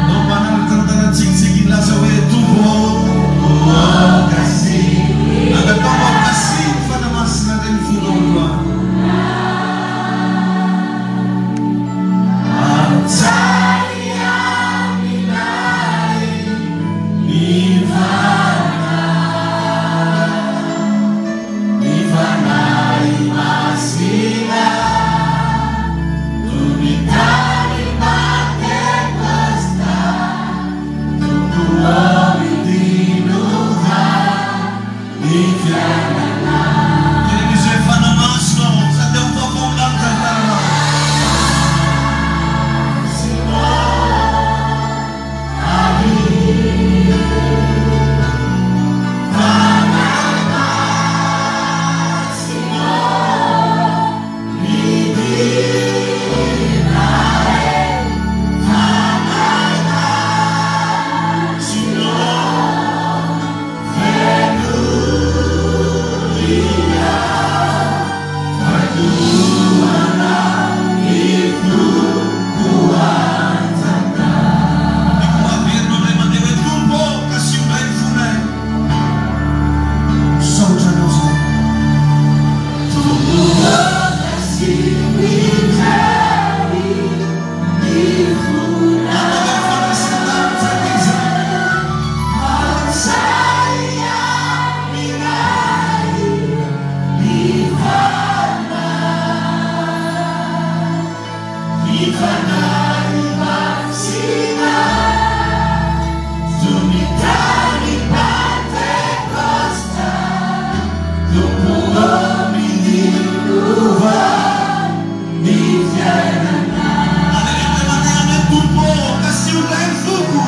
Nao manaraka ny tanantsikitsiky hilaza hoe, Tompo ô, Angataho mba ho kasihin'ny Fanahy Masina indray ny fonao androany. Tena misy hoe Fanahy Masina ô, sady ao vaovao lanitra ny tananao. Tiako mba averinao indray mandeha hoe, Tompo ô, kasiho indray ny fonay. Misaotra Anao izahay. Ataovy amin'ny fandresen-danitra anie izany. Avereno indray mandeha hoe, Tompo ô, kasiho indray ny foko.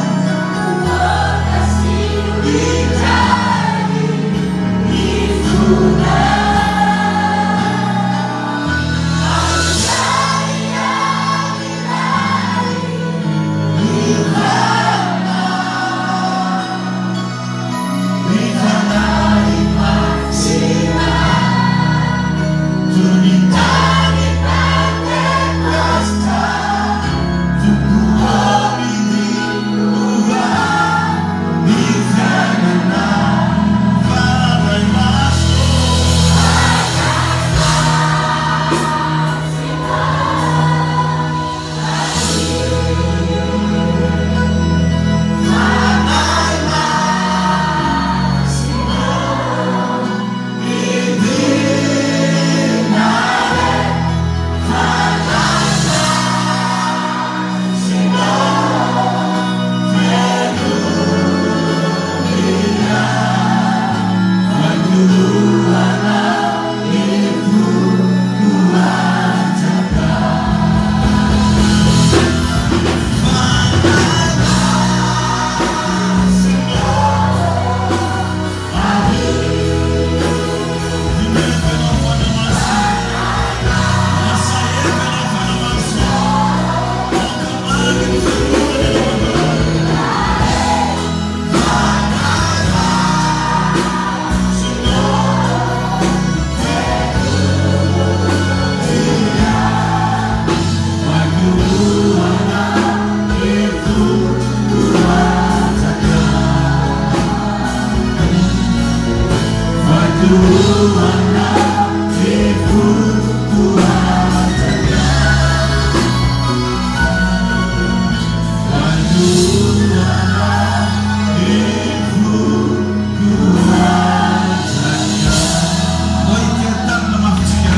Ndao hiteha-tanana mafy tsika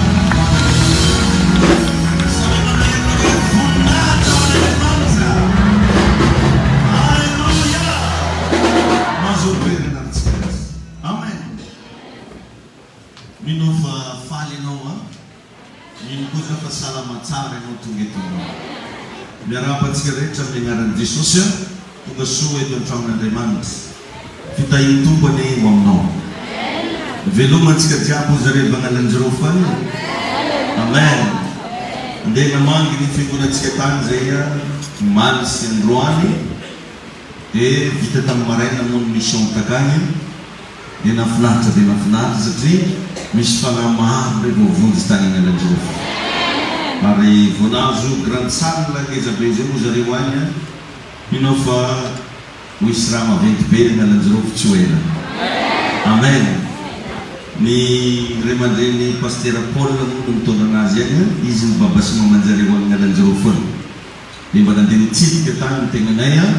Samy mamerina hoe voninahitra ho an'Andriamanitra. Alléluia! Mahazo toerana ary tsika. Amen. Mino aho fa faly ianao an. Mino koa za fa salama tsara ianao tonga eto androany. Miarahaba antsika rehetra amin'ny anaran'i Jesosy an. Tonga soa eto an-tranon'Andriamanitra. Fitahian'ny Tompo anie ho aminao. Veloma antsika jiaby hoy zareo Bangalaanjirofo any. Amen. Andeha namangy ny fiangonantsika tany zay omaly sy androany. Dia vita tamin'ny maraina moa ny mission takagny. Dia nahafinaritra dia nahafinaritra satria misy fanahy maro be voavonjy tany Analanjirofo. Ary vao nahazo grande salle ngeza be izay moa zareo any an, mino aho fa ho hisy raha maventy be any Analanjirofo tsy ho ela. Amen. Ny ray aman-dreny Pasitera Paul moa no nitondra anazy any an, izy no baba sy maman-jareo any Analanjirofo any. Dia mba nandeha nitsidika tany ny tenanay an.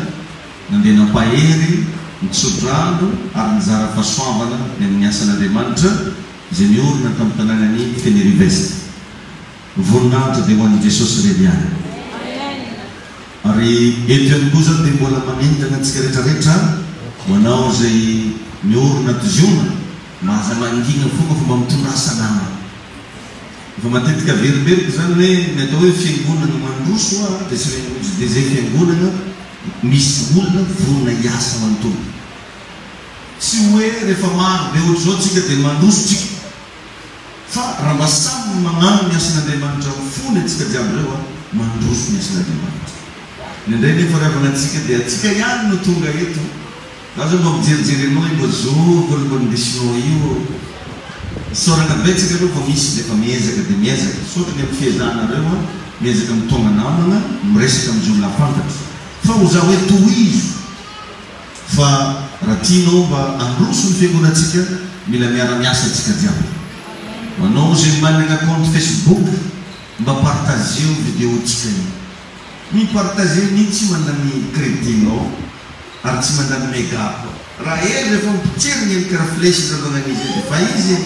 Nandeha nampahery, nitso-drano ary nizara fahasoavana ny amin'ny asan'Andriamanitra izay niorina tamin'ny tanànan'i Fenerive-Est. Voninahitra dia ho an'i Jesosy irery ihany. Ary eto ihany koa izany dia mbola manentana antsika rehetrarehetra ho anao izay miorina ato Ziona, mba aza mangina foana fa mba mitondrasa namana. Efa matetika averimberiko izany hoe ny atao hoe fiangonana mandroso hoa dia tsy dia izay fiangonana misy olona vonona hiasa ho an'ny Tompo. Tsy hoe rehefa maro be ohatr'izao tsika dia mandroso tsika. Fa raha mba samy magnano ny asan'Andriamanitra amin'ny fony antsika jiaby ireo a, mandroso ny asan'Andriamanitra. Indraindray nefa ry havana antsika dia antsika ihany no tonga eto. Za zao mba mijerijery anao io mba zovy olo mba nindesinao io. Isaorana betsaka aloha fa misy dia efa miezaka dia miezaka. Misaotra ny amin'ny fiezahanareo a, miezaka mitaona namana, miresaka amin'ny olona fantatra. Fa ho za hoe tohizo fa raha tianao mba handroso ny fiangonantsika mila miara miasa tsika jiaby. Ho anao izay managna compte Facebook mba partageo video tsika io. Mi partager mihitsy mandany crédit nao. Ary tsy mandany mega koa. Raha ela rehefa mipotsiriny eny karaha flèche zany magnan'izy eny fa izy e!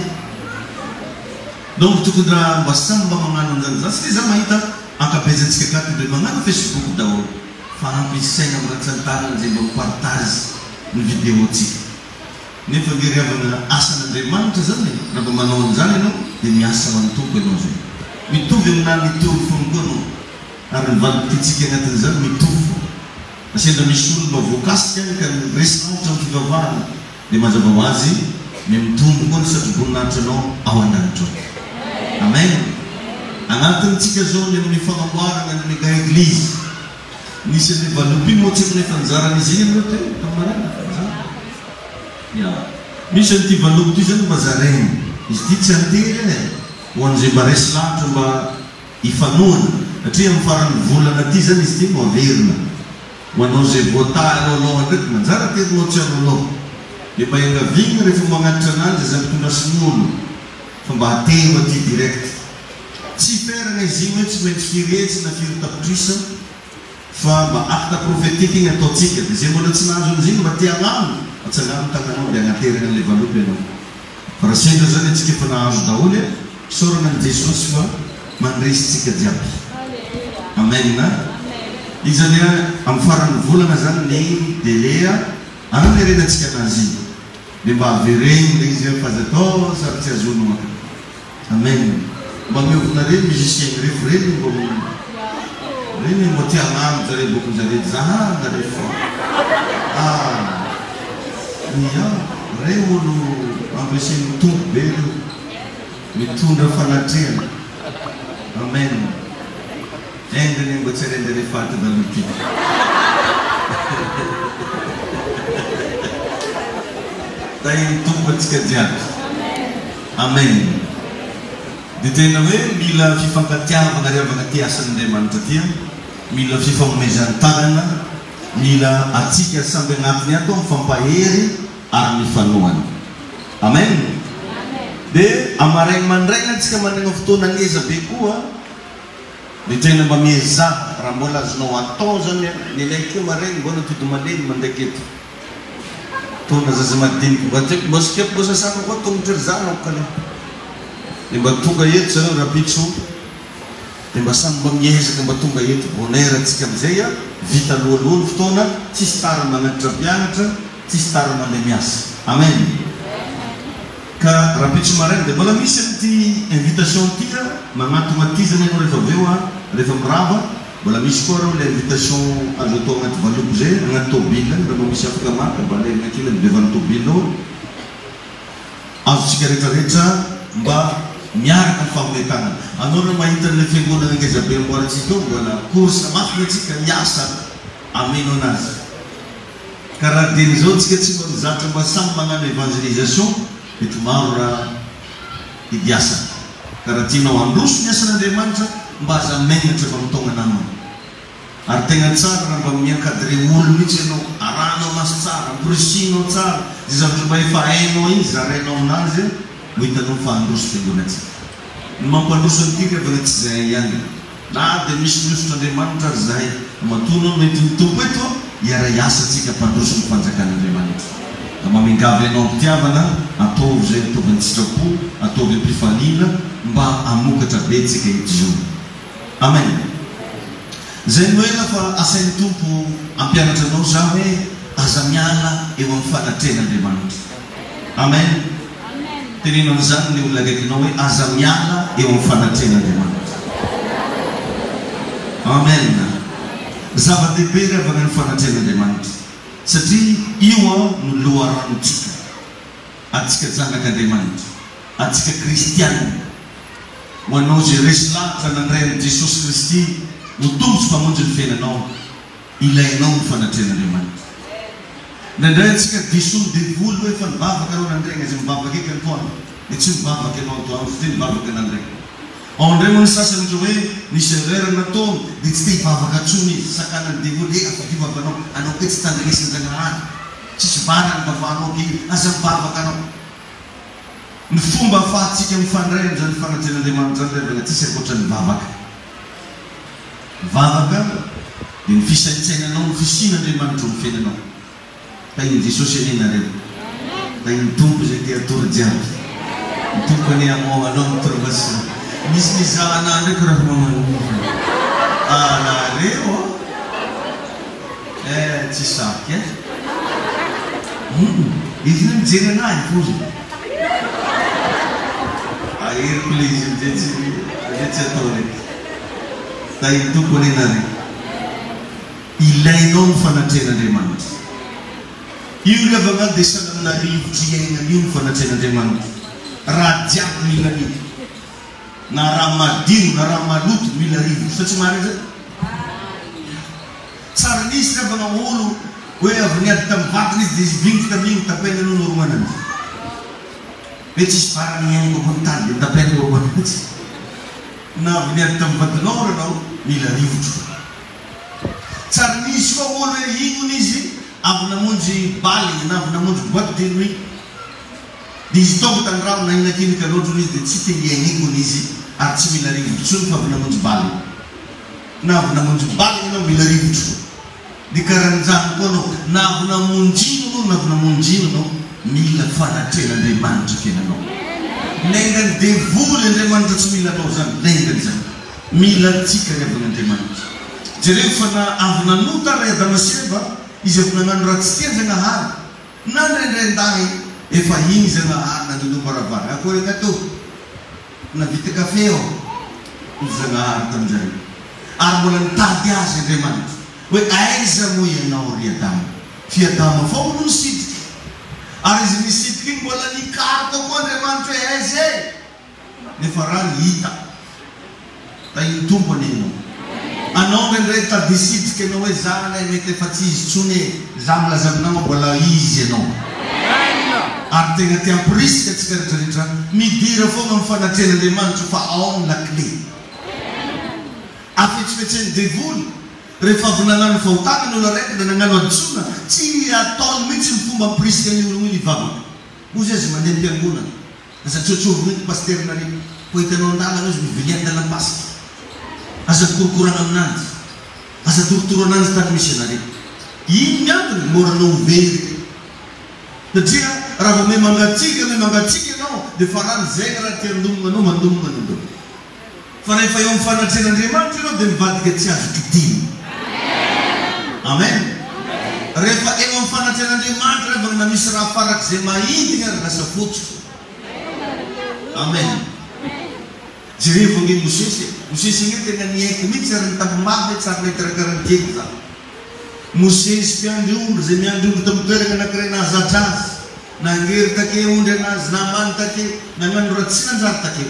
Donc tokony raha mba samy mba magnano an'izany za satria za mahita ankabezantsika akato ndray magnano facebook daholo fa ampy saina am rantsan-tanana zay mba mi-partage ny vidéo tsika nefa nge ry havana asan'Andriamanitra zany e! Raha mba manao an'izany ianao dia miasa ho an'ny Tompo ianao zay mitovy aminà nitory fony koa anao ary ny valim-pitiantsika agnatin'izany mitovy foana. Raha sendra misy olona voakasika any ka resy lahatra amin'ny fivavahana dia mazava ho azy miha mitombo koa ny satroboninahitra anao ao an-danitra ao. Amen! Agnatin'ny tsika zao ny amin'ny fagnamboarana ny mega eglise. Nisy an'io valopy io moa tsy haiko na efa nizaran'izy igny anareo teo tamin'ny maraina? Nizara? Ya. Misy an'ity valopy ity zany mba zaraina. Izy ity tsy antery e! Ho an'izay mba resy lahatra mba Hifanohana, satria amin'ny faran'ny volana aty izany izy ity no averina. Ho anao izay voatahy alohaloha ndraiky, manjary aterinao tsy alohaloha. Dia mba iangaviagna rehefa magnatitra ananjy aza mitondra sinoa aloha, fa mba atero aty direct. Tsy ferana izy igny hoe tsy maintsy firy hetsy na firy tapitrisa, fa mba acte prophétique igny ataontsika. Dia izay mbola tsy nahazo an'izy igny mba te hagnano, atsangano ny tagnanao dia agnaterana an'ilay valopy ianao. Fa raha sendra zany antsika efa nahazo daholo e, isaorana an'i Jesosy fa mandresy tsika jiaby. Amen a. Iny zany a, amin'ny faran'ny volana zany ny délai hamerenantsika anazy iny. Dia mba avereno le izy fa aza atao sary tsy azonao a. Amen. Mba miovona reny musicien reo reny mba reny mba te hagnano zare boko zare zahana re fa ah ia reo olo ampiasain'ny Tompo be reo mitondra fanatrehana amen enga anie mba tsy arendrene faty daholo ty. Tahin'ny Tompo antsika jiaby. Amen. Dia tena hoe mila fifankatiavana ry havana ity asan'Andriamanitra ity an, mila fifanomezan-tanana, mila atsika samby agnatiny ato mifampahery ary mifanohana. Amen. Dia amaraigny mandraigna antsika managna fotoana ngeza be koa, dia tena mba miezaha raha mbola azonao atao zany an, ny anay koa maraigny mbola tody malemy mandraiky eto. Taona zaza madinika mba tiako mba sokeko mba sasako koa tongotry ry zanako kale de mba tonga eto zareo rapitso de mba samy mba miezaka mba tonga eto bonne heure tsika amizay a vita alohaloha ny fotoana tsisy tara magnatitra mpianatra tsisy tara mandeha miasa amen ka rapitso maraina de mbola misy an'ity invitation ity a magnatogna aty zany ianao rehefa avy eo a rehefa mirava Mbola misy koa reo le invitation azo atao agnaty valopy zay agnaty tôbile agny raha mba misy afaka maka mba alerigna kely am devan'ny tôbile ao azontsika rehetra rehetra mba miaraka mifamonay tanana. Anao raha mahita an'ilay fiangonana ngeza be amboarintsika ao mbola course mafy ny antsika hiasa hameno anazy. Ka raha dieny zao tsika tsy mba. mizatra mba samy magnano evangelisation mety maro raha hidiasana. Ka raha tianao handroso ny asan'Andriamanitra mba aza megnatra mba mitaogna namana. Ary tegna tsara raha mba mi-encadrer olo mihitsy ianao, arahanao maso tsara, amporisihinao tsara, izay zavatra mba efa hainao iny zarainao aminazy ho hitanao fa handroso fiangonantsika. Ny mampandroso an'ity ry havana tsy zahay ihany e. Na dia misy mihosotr'Andriamanitra ary zahay, matoa anao noentin'ny Tompo eto, hiara-hiasa tsika hampandroso ny fanjakan'Andriamanitra. Ka mba miangavy anao am-pitiavana, ataovy izay ataovy an-tsitrapo, ataovy am-pifaliana, mba hamokatra be tsika eto izao. Amen. Zay no ela fa asain'ny Tompo hampianatra anao za hoe aza miala eo amin'ny fanatrehan'Andriamanitra. Amen. Teneno an'izany ny olona akaikinao hoe aza miala eo amin'ny fanatrehan'Andriamanitra. Amen. Zava-dehibe ry havana ny fanatrehan'Andriamanitra satria io no loharanontsika. Antsika zanak'Andriamanitra, antsika kristiana. Ho anao izay resy lahatra nandray an'i Jesosy Kristy ho Tompo sy Mpamonjy ny fiainanao, ilainao ny fanatrehan'Andriamanitra. Indraindray antsika diso ny devoly hoe efa nivavaka anao nandregny aza mivavaka eky antoandro dia tsy mivavaka ianao antoandro satria nivavaka nandregny. Ao indray moa ny sasany ohatra hoe nisy erreur nataony dia tsy te hivavaka intsony izy, sakanan'ny devoly he afadio vavanao, anao kay tsy tandrinesan-jagnahary, tsisy vara ny vavanao kay aza mivavaka anao. Ny fomba ahafahantsika mifandray amin'izany fanatrehan'Andriamanitra izany ry havana tsisy ankoatra ny vavaka. Ny vavaka dia ny fisaintsainanao ny fisian'Andriamanitra eo amin'ny fiainanao. Tahin'i Jesosy anie nareo. Tahin'ny Tompo izay te hatory jiaby. Ny Tompo anie hamoha anao amin'ny torimasony. Misy mizaha anah ndraiky raha mamangy. Anareo an! Eh tsy saky eh! Humm! Izy io mijery anah i foza. Aheriko le izy amizay tsy amizay tsy atao reky. Tahin'ny Tompo anie nareo. Ilainao ny fanatrehan'Andriamanitra. Io ry havana dia sahala amina rivotra iainana io ny fanatrehan'Andriamanitra. Raha jiaby mila an'io. Na raha madio na raha maloto mila rivotra. Sa tsy marina zay? Tsary nisy re mpanao olo hoe avy niady tamin'ny vadiny izy dia izy vingy tamin'iny nitapaina aloha noroanany. Hoe tsisy vara ny ainy ambony tany dia nitapaina noroanany. Na avy niady tamin'ny vadinao ary anao mila rivotra. Tsary nisy koa olo hoe iny hono izy avy namonjy bal na avy namonjy boite de nuit dia izy tonga tany rano nahinakinika loatra hono izy dia tsy te hiaina eky hono izy ary tsy mila rivotra intsony fa avy namonjy bal. Na avy namonjy bala ianao mila rivotra. Dia karan'izany koa anao, na avy namonjy ino anao na avy namonjy ino anao, mila fanatrehan'Andriamanitra fiainanao. Laingan'ny devoly Andriamanitra tsy mila anao izany, laingany izany. Mila antsika ry havan'Andriamanitra. Jereo fa na avy nanota ary Adama sy Eva, izy avy nagnano raha tsy tian-Jagnahary, na ndraindrain-dahy efa iny Zagnahary nandondom-baravarana. Akory akato? Navita kafe aho, hoy Zagnahary tamin-jareo. Ary mbola nitady azy Andriamanitra, hoe, Aiza moa ianao, ry Adama? F'i Adama foana no nisitrika. Ary izy nisitrika iny mbola nikaroka koa Andriamanitra hoe, Aiza e? Nefa raha ny hita. Tahin'ny Tompo anie ianao. Anao indraindray tady hisitrika ianao hoe za ilay mety efa tsy izy intsony e, za milaza aminao mbola izy ianao. Ary tegna te hampirisika antsika rehetra rehetra, midira foagna amin'ny fanatrehan'Andriamanitra fa ao ny lakile. Afetsifetsen'ny devoly, rehefa avy nagnano fahotana ny olo araiky na nagnano hadisoana, tsy ataony mihitsy ny fomba hampirisika ny ologno iny hivavaka. Ozy azy mandeha am-piangonana. Aza tsotsovin'ny ito pasitera nareo ko hitanao andalana izy mivilia andalam-pasika. Aza mikorokorana aminanjy. Aza torotoro ananjy tany misy anareo. Ino ny antony? Mora anao ho very. Satria raha vao miha mangatsiaka miha mangatsiaka ianao dia farany izay ny raha te handomina anao mandomina anao daholo. Fa rehefa eo amin'ny fanatrehan'Andriamanitra ianao dia mivadika tsy azo kitihina. Amen. Rehefa eo amin'ny fanatrehan'Andriamanitra ry havana na misy raha farak'izay mahidiny ary lasa fotsy. Amen. Jerevo ange Mosesy e. Mosesy ange tena niaiky mihitsy ary nitambomavy hoe tsary nahita raha karaha ny kely za. Mosesy mpiandry ondry izay miandry ondry tamin'ny toerana anankiray nahazatra azy. Nangery take ondry anazy, namany take, nagnano raha tsy nanjary take.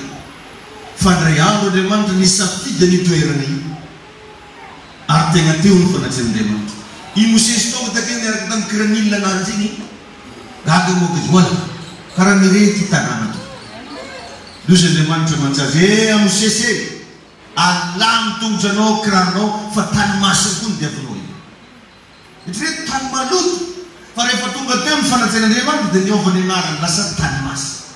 Fa indray andro Andriamanitra nisafidy an'io toerana io, ary tegna teo ny fanatrehan'Andriamanitra. I Mosesy tonga takeo niaraka tamin'ny kiranil ananjy igny. Gaga moa izy, Hola! Karaha mirehitra ity tanàna ity. Loza Andriamanitra mantsy azy, Eh, a Mosesy e! Alà ny tongotra anao, kiraronao, fa tany masina koa ny diavinao io. Eritrereto tany maloto, fa rehefa tonga teo ny fanatrehan'Andriamanitra dia niova ny anarany, lasa tany masina.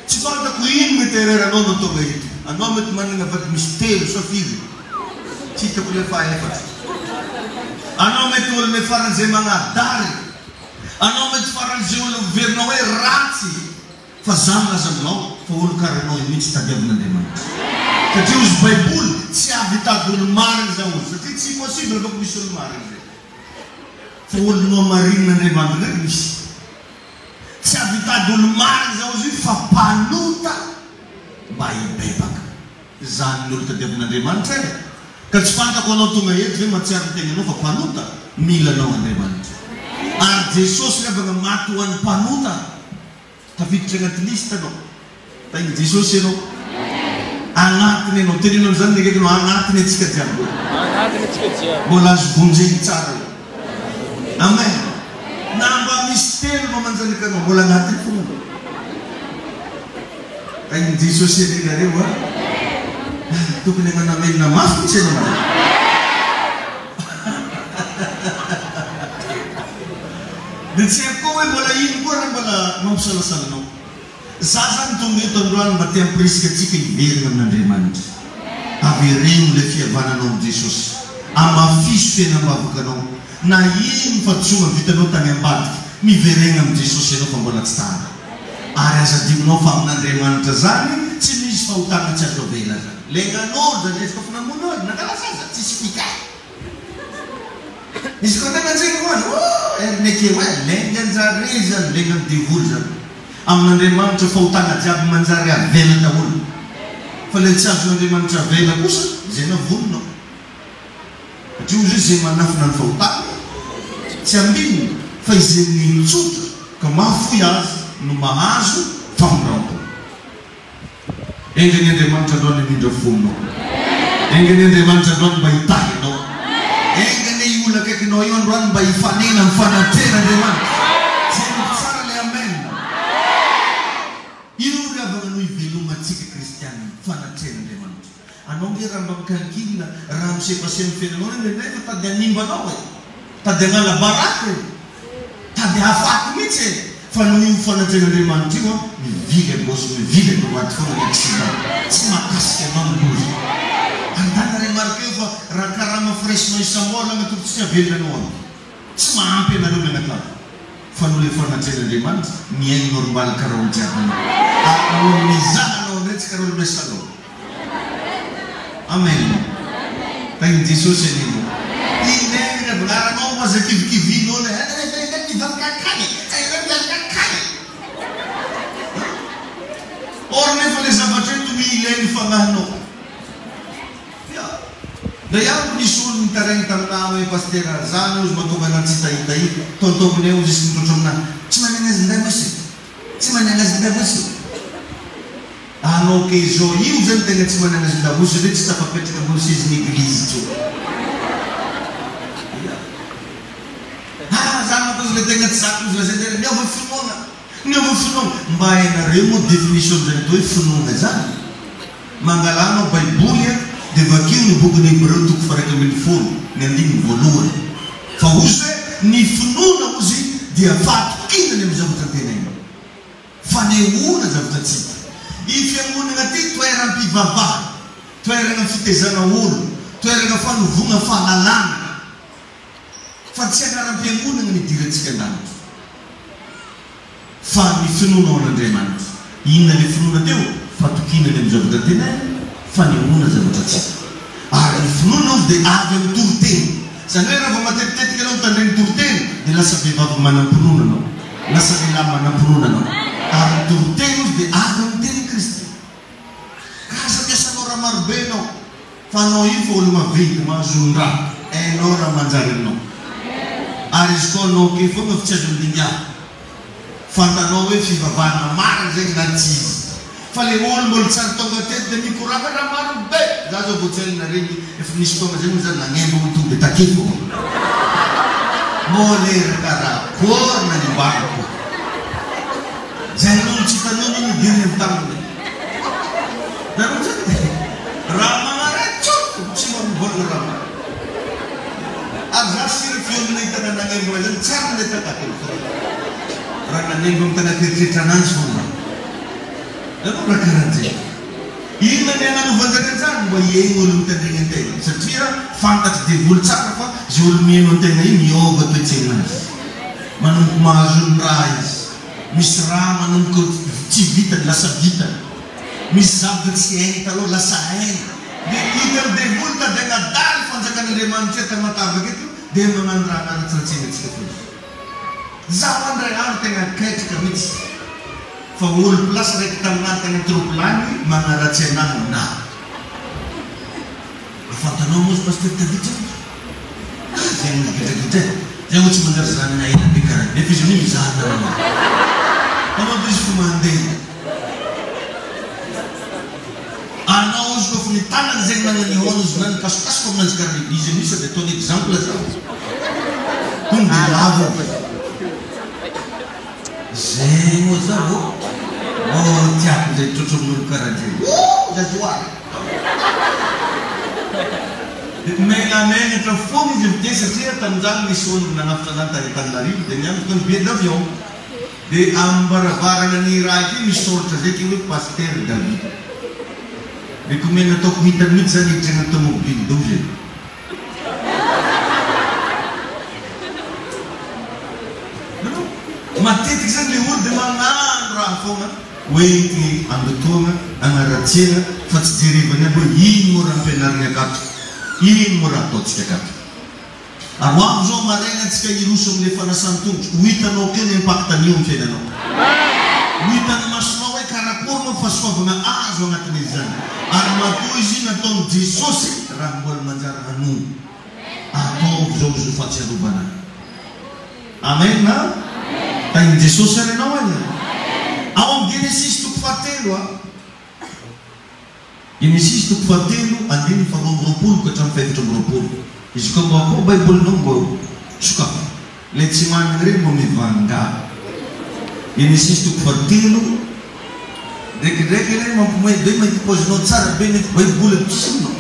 Tsy fantako ino mety erreur anao no tonga eto. Anao mety manana vady misy telo sa firy? Tsy hitako le faha efatra. Anao mety olona faran'izay magnadary. Anao mety faran'izay olona heverinao hoe ratsy. Fa za milaza aminao fa olo karaha anao io mihitsy tadiavin'Andriamanitra. Satria ozy baiboly tsy avy hitady olo marigny za ozy satria tsy possible ataoko misy olo marigny zay. Fa olo nohamarinin'Andriamanitra ndraiky misy. Tsy avy hitady olo marigny za ozy fa mpanota mba hibebaka. Zany ny olo tadiavin'Andriamanitra e! Ka tsy fantako anao tonga eto ve mahatsiaro ny tegnanao fa mpanota? Mila anao Andriamanitra. Ary Jesosy ry havagna maty ho an'ny mpanota. Tafiditra agnaty liste anao. Tahin'i Jesosy ianao. Agnatiny ianao. Teneno an'izany ny akaikinao, agnatiny antsika jiaby. Agnatiny antsika jiaby. Mbola azo vonjegny tsara io. Amen. Na mba misy telo mba manjanaka anao, mbola agnatiny fogna anao. Tahin'i Jesosy anie nareo a. Tokony hagnano amen mafy mihitsy ianao nareo. Dia tsy haiko koa hoe mbola ino koa raha mbola mampisalasala anao. Za zany tonga eto androany mba te hampirisika antsika hiverina amin'Andriamanitra. Avereno ilay fihavananao amin'i Jesosy. Amafiso fiainam-bavakanao. Na ino fahadisoana vitanao tany ambadika, miveregna amin'i Jesosy ianao fa mbola tsy tara. Ary aza adinonao fa amin'Andriamanitra zany tsy misy fahotana tsy azo avela zany. Lengan'olo zany resaka fa namono olo, nangala zaza, tsisy fika. Izy koa tegna anjegny hoany, oh erneke oe, lengan-jare zany, lengan'ny devoly zany. Amin'Andriamanitra fahotana jiaby manjary avela daholo. Fa le tsy azon'Andriamanitra avela kosa, zay navononao. Satria hozy izy, zay manafina ny fahotany, tsy ambinina, fa izay mitsotra ka mahafoy azy no mahazo famindram-po. Enga anie Andriamanitra androany hamindra fo aminao. Enga anie Andriamanitra androany mba hitahy anao. Enga anie io olona akaikinao io androany mba hifanena amin'ny fanatrehan'Andriamanitra. Jereo tsara ilay amen. Io ry havana no ivelomantsika kristiana, fanatrehan'Andriamanitra. Anao nge raha mba mi-calcul raha mi-se passer amin'ny fiainanao anie indraindray fa tady hanimba anao e! Tady hanala baraka e! Tady hahafaty mihitsy e! Fa noho io fanatrehan'Andriamanitra io an, mivily à gauche mivily à droite foana ny accident, tsy mahakasika anao ny loza. Andana remarquer fa raha karama fraisinao isam-bolana tokony tsy havelona anao aby. Tsy mahampy anareo mianakavy fa noho le fanatrehan'Andriamanitra mihaino normal karaha olo jiaby io ary olo mizaha anao ndray tsy karaha olo miasa loha. Amen. Tahin'i Jesosy anie ianao. Inona ny avolaranao moa aza kivikivian'olo e. Mivavaka akany e. Mivavaka akany e. Or nefa le zavatra eto mila ny fanahinao. Ya. Ndray andro nisy olo nitaraigny taminah hoe Pastera, za anie ozy mahatonga anah tsy hitahita tontominay ozy izy mitrotro aminah. Tsy managna azy ndray mosy. Tsy managna azy ndray mosy. Anao ke zao io zany tegna tsy managna azy ndray mosy satria tsy tafapetraka ambony sezin'ny eglizy intsony. Ya. Ah za manko ozy le tegna tsy zaka ozy lazainjareo miova finoagna. Miova finoagna. Mba hainareo moa definition zany atao hoe finoagna zany? Mangalà anao baiboly a dia vakio ny bokin'ny Hebreo toko faha 11 ny andininy voalohany fa hozy hoe ny finoana hozy dia fahatokiana ny amin'ny zavatra antenaina, fanehoana zavatra tsy hita. I fiangonagna ty toeram-pivavahana, toeragna fitezana olo, toeragna fanovogna fahalalana fa tsy anaram-piangonagna ny idirantsika an-danitra. Fa ny finoana ao an'Andriamanitra. Inona ilay finoana teo? Fatokiana ny amin'ny zavatra antenaina, fanehoana zavatra tsy hita. Ary ny finoana hozy dia avy amin'ny toriteny. Izany hoe raha vao matetitetika ianao mitandregny toriteny dia lasa vehivavy manam-pinoana anao, lasa lehilahy manam-pinoana anao. Ary ny toriteny hozy dia avy amin'ny tenin'i Kristy. Ka aza miasa anao raha marobe ianao. Fa anao io fa olo maventy mahazo ny raha enao raha manjary aminao ary izy koa anao ok foagna fa tsy azo andingana fantanao hoe fivavahana marina zegny na tsy izy fa le olo mbola tsy ary tonga teto de mikoraka raha maro be za zao vao tsy ela naregny efa nisy fotoagna zay moa za nagnembagna olo tonga de take fogna mbola ery karakory nagnimbanako. Zay olo tsy hitanao no nidiriny avy taminy. Nareo zany raha magnaraha tsôko tsy mba mivolagna raha marina. Ary za sira fiony nahita anah nagnembogna zany tsara le takatiny fa raha nagnembogna tagnaty eritreritra ananjy fogna za. Nareo raha karanjegny. Inona ny agnanovanjareo anzany mba hihaino olo mitandregny antegna satria fantatry devoly tsara fa ze olo mihaino antegna io miôva toetsaignazy. Manomboka mahazo ny raha izy. Misy raha manomboka tsy vitany lasa vitany. Misy zavatra tsy hainy taloha lasa hainy. Dia hitan'ny devoly tady agnadaly fanjakan'Andriamanitra eto Tamatave eto dia magnano raha agnaratsiratsina antsika foana. Zaho andray andro tegna ketraka mitsy fa olo place raiky taminah tagny an-tropilany magnaratsy anah na. Fantanao moa izy Pasteur David zany? Ah zay olo gidragidra e! Zay olo tsy manjary zanana ela be karaha nefa izy amin'io mizaha tanana. Fa manko izy fo mandeha. Anao ozy koa fa ny tanany zegny nagnanihaona ozy na nikasokasoka aminanjy karaha io izy amin'io sady ataony exemple zany. Tonga de lavo. Zay moa za ô! Mbô tiako ndray trotro amin'olo karaha ndrey. Ouh! Zazoary! Megnamenatra foagna izy avy teo satria tamin'izany nisy olo nagnafatra anah tany Antananarivo dia niandry tany billet d'avion. Dia am-baravarana ny raha ity misy soratra zay ty hoe Pasteur David. Dia koa mena ataoko hitany mihitsy zany hiditra anaty tomobile doza e. Matetiky zany le olo dia magnano raha foagna. Hoentiny andotoana, anaratsiana fa tsy jerevany aby hoe ino moa raha ampianariny akato, ino moa raha ataontsika akato. Ary ho avy izao maraina antsika hiroso amin'ilay fanasan-tongotra, ho hitanao keo ny impact an'io amin'ny fiainanao. Ho hitan'ny masonao hoe karakory moa fahasoavana azo anatin'izany. Ary matoa izy io nataon'i Jesosy raha mbola manjary hanompo. Ataovy izao izy ho fahatsiarovana ahy. Amen a! Tahin'i Jesosy ary ianao e! Ao amin'ny Genesisy toko fahatelo a! Genesisy toko fahatelo andininy faharoa amby roapolo ka hatramin'ny fahefatra amby roapolo. Izy koa mba ao Baibolinao mba sokafy. Ilay tsy manana ireny mba mivangà. Genesisy toko fahatelo. Ndraikindraiky ireny mampimoehy be mahita paozinao tsara be nefa Baiboly ampisinao.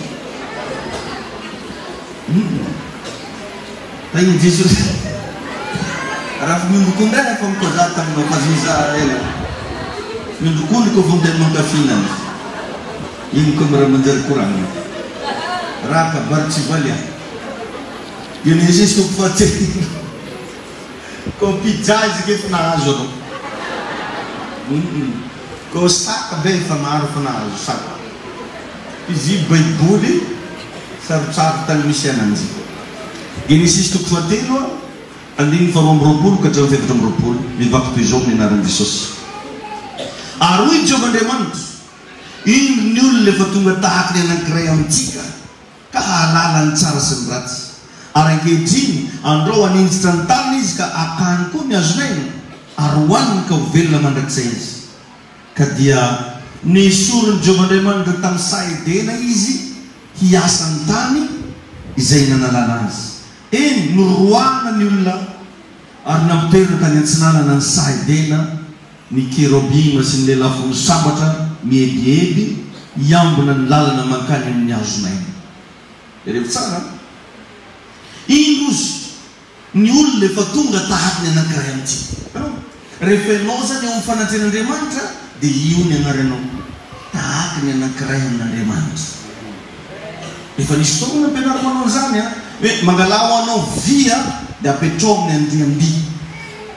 Humm. Tahin'i Jesosy. Raha miondrikondrika efa mikozaha taminao fa zay ela. Miondrikondrika vao ndeha mankafy nazy. Iny koa mra manjary koragna. Raha kabary tsy valia. Genesis toko fahatelo. Ko pizza izy ke efa nahazo anao. Humm. Ko saka be efa maro efa nahazo saka. Izy baiboly sarotsaro tany misy ananjy. Genesisy toko fahatelo andininy faharoa amby roapolo ka hatramin'ny fahefatra amby roapolo, mivaky toy izao amin'ny anaran'i Jesosy. Ary hoy Jehovah Andriamanitra, Indro ny olona efa tonga tahaky ny anankiray amintsika, ka hahalala ny tsara sy ny ratsy. Ary ankehitriny, andrao haninjitra ny taniny izy ka hakany koa ny hazon'aina, ary hohaniny ka ho velona mandrakizay izy. Ka dia nesorin'i Jehovah Andriamanitra tamin'ny saha Edena izy hiasa ny tany izay nanalana azy. Eny, noroahana ny olona ary nampitoerina tany atsinanana ny saha Edena ny kerobima sy ny lelafo misambatra mihebiheby hiambina ny lalana mankany amin'ny hazon'aina. Jereo tsara an! Indro izy, Ny olona efa tonga tahaky ny anankiray amintsika. Hitanao? Rehefa ianao izany eo amin'ny fanatrehan'Andriamanitra, dia io ny anaranao, tahaky ny anankiray amin'Andriamanitra. Efa nisy fotoana nampianariko anao an'izany an, hoe mangalà ho anao vy an, dia apetraho amin'ny andriam-by,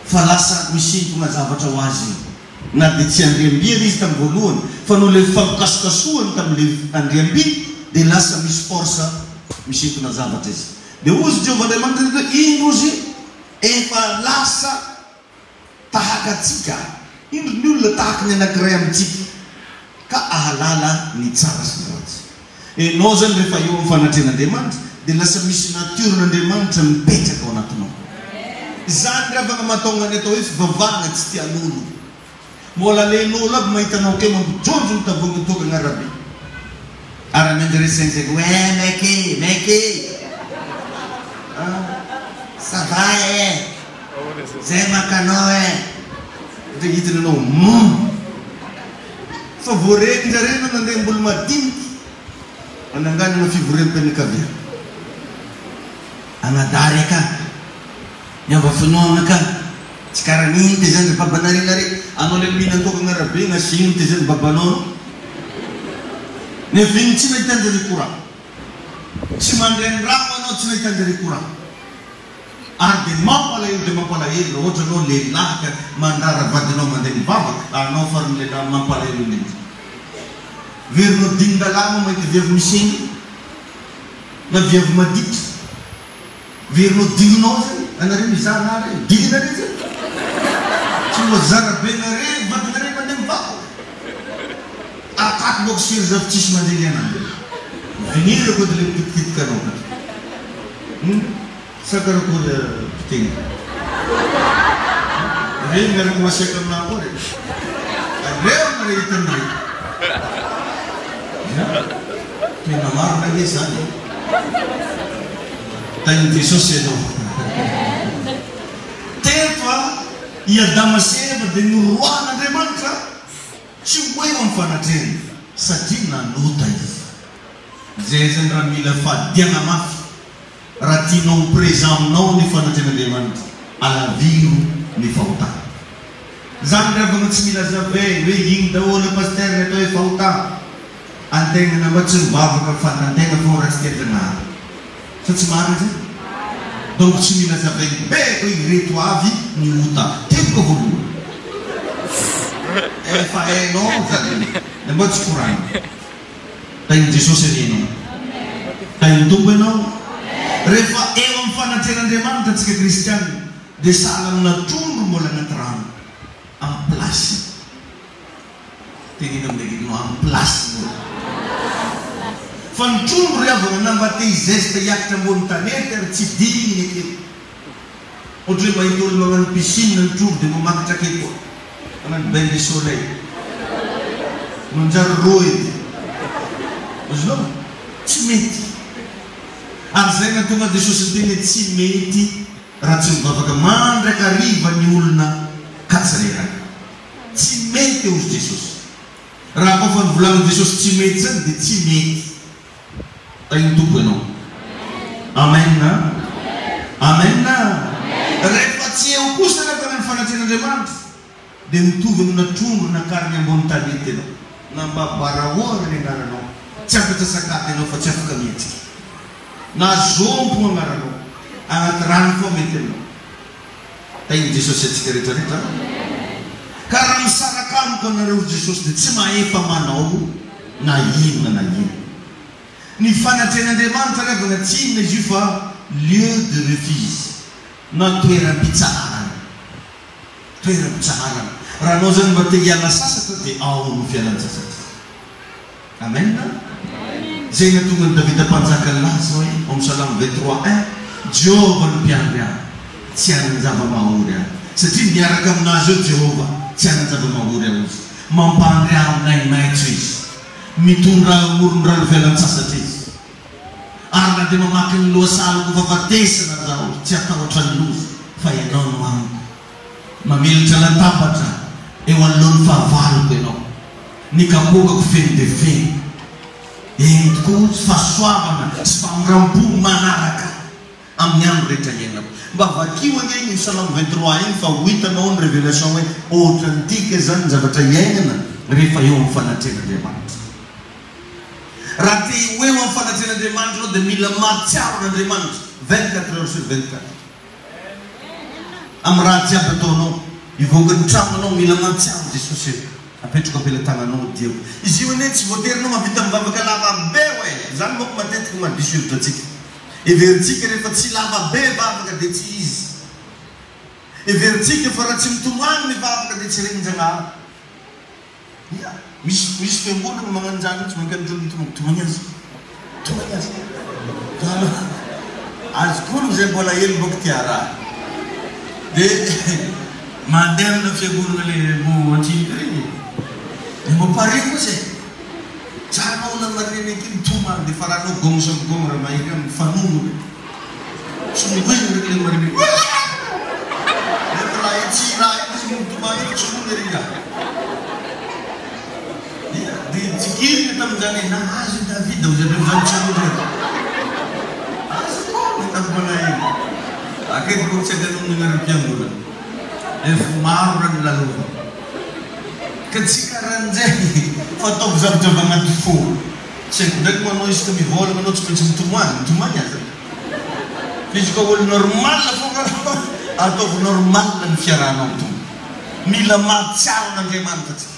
fa lasa misintona zavatra ho azy iny. Na dia tsy andriam-by aza izy tamin'ny voalohany, fa noho ilay fifampikasokasohany tamin'ilay andriam-by, dia lasa misy force misintona zavatra izy. Dia hozy Jehovah Andriamanitra teto hoe, Indro izy efa lasa tahaka antsika, indro ny olona tahaka ny anankiray amintsika, ka ahalala ny tsara sy ny ratsy. Ianao izany rehefa eo amin'ny fanatrehan'Andriamanitra, dia lasa misy natiora-n'Andriamanitra mipetraka ao anatinao. Izany ry havana mahatonga ny atao hoe fivavahana tsy tian'olo. Mbola len'olo aby mahita anao keo mampijonjo ny tavoahangy toaka agn'arabe. Ary amenjareo saigny zay hoe eh mec e, mec e! Ah, ça va eh! Zay maka anao eh! Satria hitany ianao mamo. Fa voarenin-jareo ianao nandeha mbolo madiniky hananganana fivoriam-pianakaviana. Anadary aka, miava finoagna ka, tsy karaha n'ino ty zany ry babanare nare, anao le mihinan-toaka agn'arabe na sy ino ty zany babanao no nefa ino tsy nahitan-jare courant, tsy mandray ny rano anao tsy nahitan-jare courant. Ary dia mampalahelo dia mampalahelo raha ohatra anao lehilahy ka mandrara vadinao mandeha mivavaka, anao farany lehilahy mampalahelo indrindra. Verinao dinin-dalàna anao mahita viavy misengy na viavy maditra. Verinao dininao zany, anareo mizaha anah reo, dininareo zany. Tsy mba zara be nare vadinareo mandeha mivavaka. Akato boko sy ry zafy tsisy mandre ny anah. Vinirako edy le mikitikitiky anao ka. Hum sa karakory mpiteny. Reny miaraka masiaka aminah koa reny. Aleo nareo hitany reny. Ya, tena marina anie zany e. Tahin'i Jesosy ianao. Teto a, i Adama sy Eva dia noroahan'Andriamanitra tsy ho eo amin'ny fanatrehany satria nanota izy. Zay zany raha mila fadiana mafy raha tianao ho présent aminao ny fanatrehan'Andriamanitra, alaviro ny fahotana. Zany ry havana tsy mila azavaina hoe ino daholo Pasteur ny atao hoe fahotana. Antegna na mba tsy mivavaka fantantegna fô raha tsy tia Janahary. Sa tsy marina zay? Donc tsy mila azavaina be hoe ireto avy ny ota. Teboka voalohany. Efa hainao zany e. Mba tsy koragna. Tahin'i Jesosy anie ianao. Tahin'ny Tompo ianao. Rehefa eo amin'ny fanatrehan'Andriamanitra antsika kristiana dia sahala amina trondro mbola anaty rano, amin'ny place-ny. Teneno amin'ny akaikinao, amin'ny place-ny mbola. Fa ny trondro ry havana na mba te hi-zeste hiakatra ambony tanety ary tsy dihiny ekeo. Ohatra hoe mahita olo magnano piscine ny trondro dia mamakatra ake koa. Magnano bain de soleil. Manjary rô edy. Azonao? Tsy mety. Ary zay nahatonga an'i Jesosy niteny hoe tsy mety raha tsy mivavaka mandrakariva ny olona ka tsy reraka. Tsy mety hozy Jesosy. Raha koa fa nivolagnan'i Jesosy tsy mety zany dia tsy mety. Tahin'ny Tompo ianao. Amen a. Amen a. Rehefa tsy eo kosa anefa ny fanatrehan'Andriamanitra dia mitovy amina trondro nakariny ambony tanety ianao. Na mba Baraoa ary ny anaranao, tsy afaka sakafo ianao fa tsy afaka mihetsika. Na Zompo anaranao, anaty rano koa mety ianao. Tahin'i Jesosy antsika rehetra rehetra. Ka raha misaraka amiko anareo ry Jesosy dia tsy mahefa manao na inona na inona. Ny fanatrehan'Andriamanitra ry havana tsy inona izy io fa lieu de refuge na toeram-pitsaharana. Toeram-pitsaharana. Raha anao zany mba te hiala sasatra dia ao no fialan-tsasatra. Amen! Izay nahatonga an'i Davida mpanjaka nilaza hoe, ao amin'ny Salamo 23 un, Jehovah no mpiandry ahy, tsy hanan-java-mahory ahy. Satria miaraka aminazy eo Jehovah, tsy hanan-java-mahory aho izy. Mampandry ahy amin'ny ahi-maitso izy. Mitondra ahy amoron-drano fialan-tsasatra izy. Ary na dia mamaky ny lohasahalako fahafatesana aza aho, tsy hatahotra ny loza, fa Ianao no amiko. Mamelatra latabatra eo anoloan'ny fahavaloko Ianao. Ny kapoakako feno dia feno. Eny tokoa, fahasoavana sy famindram-po manaraka ahy amin'ny andro rehetra iainako. Mba vakio ange iny Salamo 23 iny fa ho hitanao ny révélation hoe ohatran'ity kay zany ny zavatra iainana rehefa eo amin'ny fanatrehan'Andriamanitra. Raha te ho eo amin'ny fanatrehan'Andriamanitra ianao dia mila mahatsiaro an'Andriamanitra 24 heures sur 24. Amin'ny raha jiaby ataonao, hivoaka ny tranonao, mila mahatsiaro Jesosy hoe apetrako am-pelatananao ny diako. Izy io anie tsy voatery anao mahavita mivavaka lava be oe! Izany manko matetika mahadiso hevitra antsika. Heverintsika rehefa tsy lava be vavaka dia tsy izy. Heverintsika fa raha tsy mitomany ny vavaka dia tsy renin-Jagnahary. Ia, misy misy fiangonana magnano izany mihitsy, mankany indreo mitomany, tomany aza, tomany aza. Azoko onony zay mbola hely bôka tia raha. De mandeha amina fiangonana le mbo antsiniky regny e, de mbo pare koa zay. Tsara anao na marihana aty mitomany de faranao gong samy gong raha mahery any mifanonona. Tsongoina ndraiky le marihana. Nefa raha io tsy raha io. io mitomany io tsorona ery ingahy. Dia dia tsikiriny tamin'izany hoe nahazo i Davida hoy zareo izany tsorona ery. Aza koa ny tampon-palahelo. Akaiky koa tsy ankanonona anaram-piangonana. Efa maro raha ny lalovana. Ka tsy karan'izay fa ataovy zavatra avy agnaty fo. Tsy haiko ndraiky moa anao isaka mivôlagna anao tsy maintsy mitomany, mitomany aza. Fa izy koa olo normal fogna anao, ataovy normal ny fiarahanao amin'ny Tompo. Mila mahatsiaro an'Andriamanitra tsika.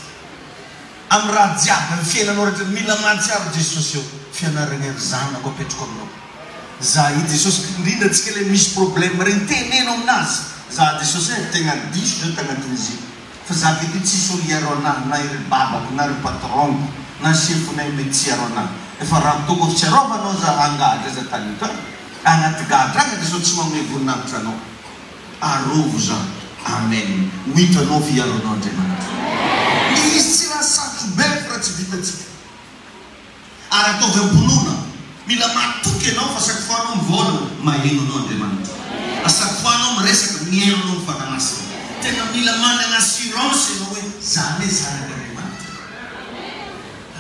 Amin'ny raha jiaby, amin'ny fiainanao rehetra, mila mahatsiaro Jesosy eo. Fianaragna ry zanako apetrako aminao. Za i Jesosy, indrindra tsika le misy problème regny, teneno aminazy. Za Jesosy e, tegna diso zao tagnatin'izy io. Fa za ve ty tsisy olo hiaro anah na iry babako na ry patron-ko na chef-nay mety tsy hiaro anah. Efa raha toko tsy arovanao za angadra za tany ka agnaty gadra agny de sao tsy magnome voninahitra anao. Arovo za. Amen. Ho hitanao fa hiaro anao Andriamanitra. Le izy tsy raha sarotro be fa raha tsy vitantsika. Ary ataovy am-pinoana. Mila matoky ianao fa chaque fois anao mivôlagna, maheno anao Andriamanitra. A chaque fois anao miresaka, mihaino anao ny Fanahy Masina. Tena mila managna assurance ianao hoe za anie zanak'Andriamanitra.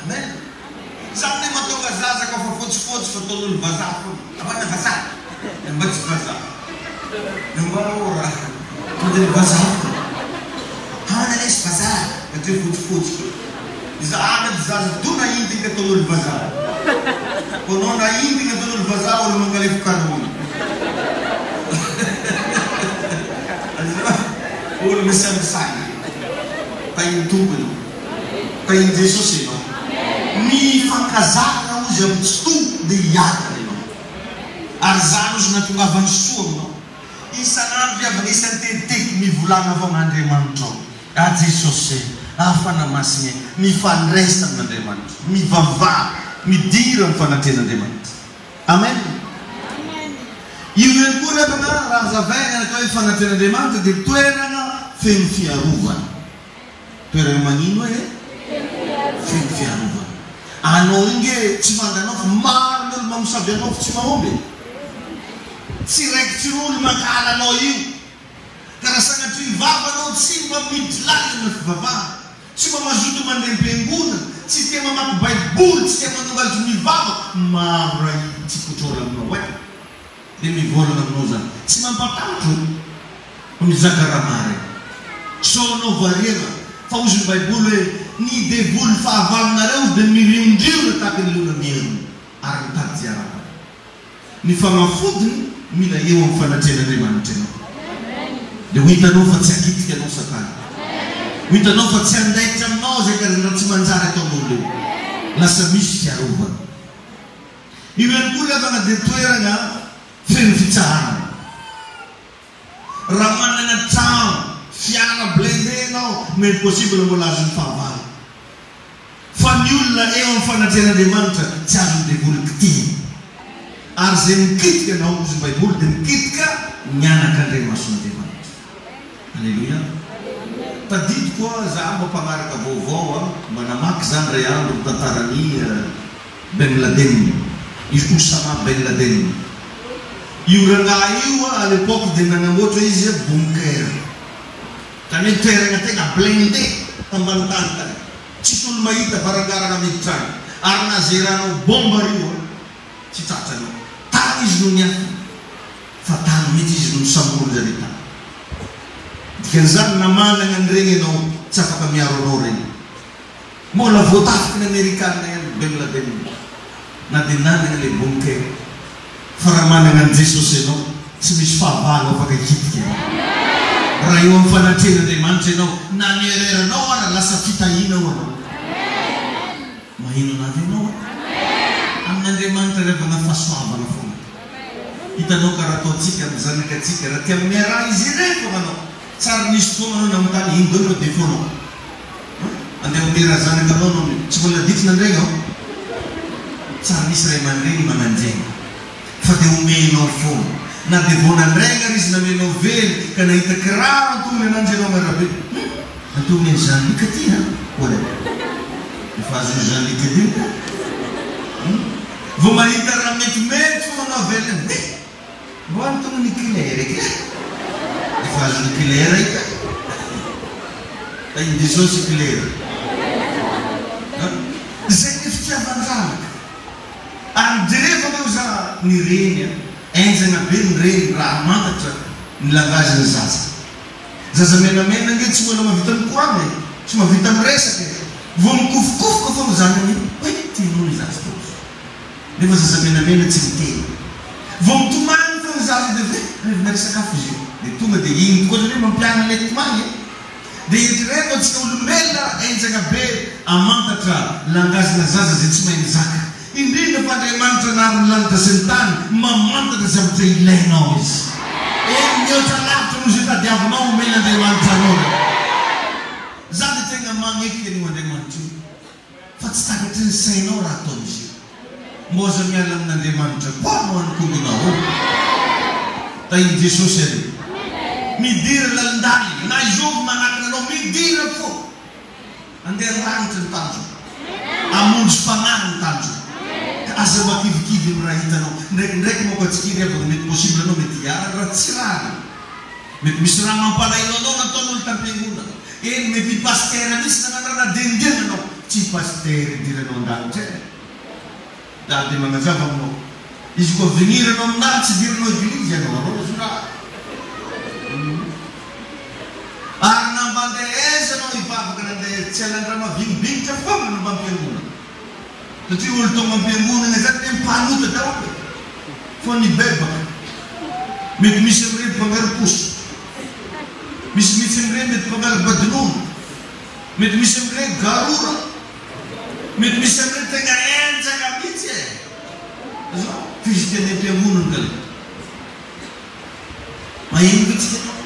Amen. Zany anie mahatonga zaza ka fa fôtsifôtsy fa ataon'olo vazaha foana. Abana vazaha? Mba tsy vazaha. Mba ô raha. Tonga dia vazaha foana. Ahoana lesy vazaha? Satria fotsifotsy koa. Izahay ry zaza do nahindigny ataon'olo vazaha. Koa anao nahindigny ataon'olo vazaha olo mankalefo karony. Azonao? Olo misangisangy. Tahin'ny Tompo ianao. Tahin'i Jesosy ianao. Mifankazara ozy amin'ny Tsitoha dia hiadana ianao. Ary izany ozy nahatongavan'ny soa aminao. Isan'andro ry havana isan-tetiteky mivolagna avao amin'Andriamanitrao. Ah Jesosy e, ah Fanahy Masina e, mifandraisa amin'Andriamanitra, mivavaha, midira amin'ny fanatrehan'Andriamanitra. Amen. Io ihany koa ry havana, raha hazavaina ny atao hoe fanatrehan'Andriamanitra dia toerana feno fiarovana. Toerana magnino e? Feno fiarovana. Anao io nge tsy manda anao fa maro ny olo mamosavy anao fa tsy mahomby e. Tsy raiky tsy roa olo mankahala anao io. Ka raha sanatria ny vava anao tsy mba miditra lalina amin'ny fivavahana, tsy mba mazoto mandeha am-piangonana, tsy tia mamaky baiboly, tsy tia manongalatry mivavaka, maro raha tsy kotrôla aminao e. Dia mivolagna aminao za. Tsy mampatahotra ô. Fa mizaka raha marina. Sao anao variana. Fa hozy ny baiboly hoe, ny devoly fahavalonareo hozy dia miriondriona tahaka ny liona mierona ary mitady izay harapany. Ny fagnafodiny mila eo amin'ny fanatrehan'Andriamanitra ianao. Dia ho hitanao fa tsy hakitika anao satana. Ho hitanao fa tsy handaitra aminao izay karazana tsy manjary ataon'olo io. Lasa misy fiarovana. Io ihany koa ry havana dia toerana feno fitsaharana. Raha manana trano, fiara blindé ianao, mais possible mbola azon'ny fahavalo. Fa ny olona eo amin'ny fanatrehan'Andriamanitra tsy azon'ny devoly kitihina. Ary izay mikitika anao, hozy ny Baiboly, dia mikitika ny anak'Andriamason'Andriamanitra. Aleloia. Tadidiko a, za mba mpanaraka vaovao a, mba namaky za indray andro ny tantaran'i Ben Laden, i Osama Ben Laden. Io rangahy io a, à l'époque dia nanamboatra izy bunker. Zany hoe toerana tena blindé tambany tany tany. Tsisy olo mahita varangarana miditra any. Ary na zeranao bomba ry io a, tsy tratranao. Tany izy no niafina. Fa tany mihitsy izy no nosamborin-jareo tany. Dikan'izany na managna an'iregny ianao, tsy afaka miaro anao regny. Mbola voatafiky ny Amerikana ihany Ben Laden na dia nanana ilay bunker. Fa raha manana an'i Jesosy ianao, tsy misy fahavalo afaka hikitika anao. Raha eo amin'ny fanatrehan'Andriamanitra ianao, na ny erreur-nao ara lasa fitahiana ho anao. Maheno anah ve ianao an? Amin'Andriamanitra ry havana fahasoavana foana. Hitanao ka raha ataontsika amin'ny zanakatsika, raha tia miaraha izy ireny foana anao. Tsary nisy fotoana anao nanontany ino daholo ireo défaut-nao. Andeha ho mera zanaka anao anao ny tsy mbola naditra nandregny aho. Tsary misy ray aman-dreny mananjegny fa dia omenao foana. Na dia vao nandregny ary izy namenao vely ka nahita kiraro antonony ananjy ianao miarabe. Hum! Antonony an'i Jean Luc aty an! Hoalay. Efa azon'i Jean Luc edy ka. Hum! Vao mahita raha metimety foana anao avelany. He! Mbô antonony Claire eky e! Efa azon'i Claire io ka. Tahin'i Jesosy Claire a! Izay ny fitiavan-janaka. Ary jerevo aloha za ny reny a! Enjana be ny reny raha hamantatra ny langage ny zaza. Zaza menamena ange tsy mbola mahavita mikoragna e! Tsy mahavita miresaka e! Vao mikofokofoka foagna zanany hoe tianao ny zaza tao. Nefa zaza menamena tsy miteny. Vao mitomany foagna zaza dia hoe avy miara sakafo izy io. Dia tonga dia iny tokoa zany hoe mampianana ilay tomany e! Dia eritrereto antsika olombelona raha enjana be hamantatra langage-na zaza izay tsy mahay mizaka. Indrindra fa Andriamanitra nahary ny lanitra sy ny tany, mamantatra zavatra ilainao Izy. Eny, mihoatra lavitra noho izay tadiavinao omen'Andriamanitra anao re. Za dia tegna magneky an'io Andriamanitra io, fa tsy takatry ny sainao raha ataon'izy io. Mbô aza miala amin'Andriamanitra koa anao any kongonao ao. Tahin'i Jesosy anie. Midira lalindalina, na izovy manakana anao, midira koa. Andeha lanitra ny tanjona. Hamonjy fanahy ny tanjona. Ka aza mba kivikivy amin'ny raha hitanao. Ndraikindraiky manko antsika ry havana mety possible anao mety hiharan'ny raha tsy rariny. Mety misy raha mampalahelo anao nataon'olo tam-piangonana. Eny mety i pasitera mihitsy nagnano raha nadendiana anao. Tsy i pasitera idiranao an-danitra e. Za dia magnazava aminao. Izy koa venir anao aminahy tsy idiranao eglizy ianao arô zo raha. Ary na mba andeha aiza anao hivavaka na andeha tsy alan-dRamavinibinitra foagna no mba am-piangonana. Satria olo tonga am-piangonana zany anie mpanota daholo e. Fa nibebaka. Mety misy amin'ireny mpangaro-posy. Misy mihitsy amin'ireny mety mpangala-badin'olo. Mety misy amin'ireny garora. Mety misy amin'ireny tegna henjana mihitsy e! Azonao? Fa izy teny am-piangonana ka le. Maheno ve tsika tao?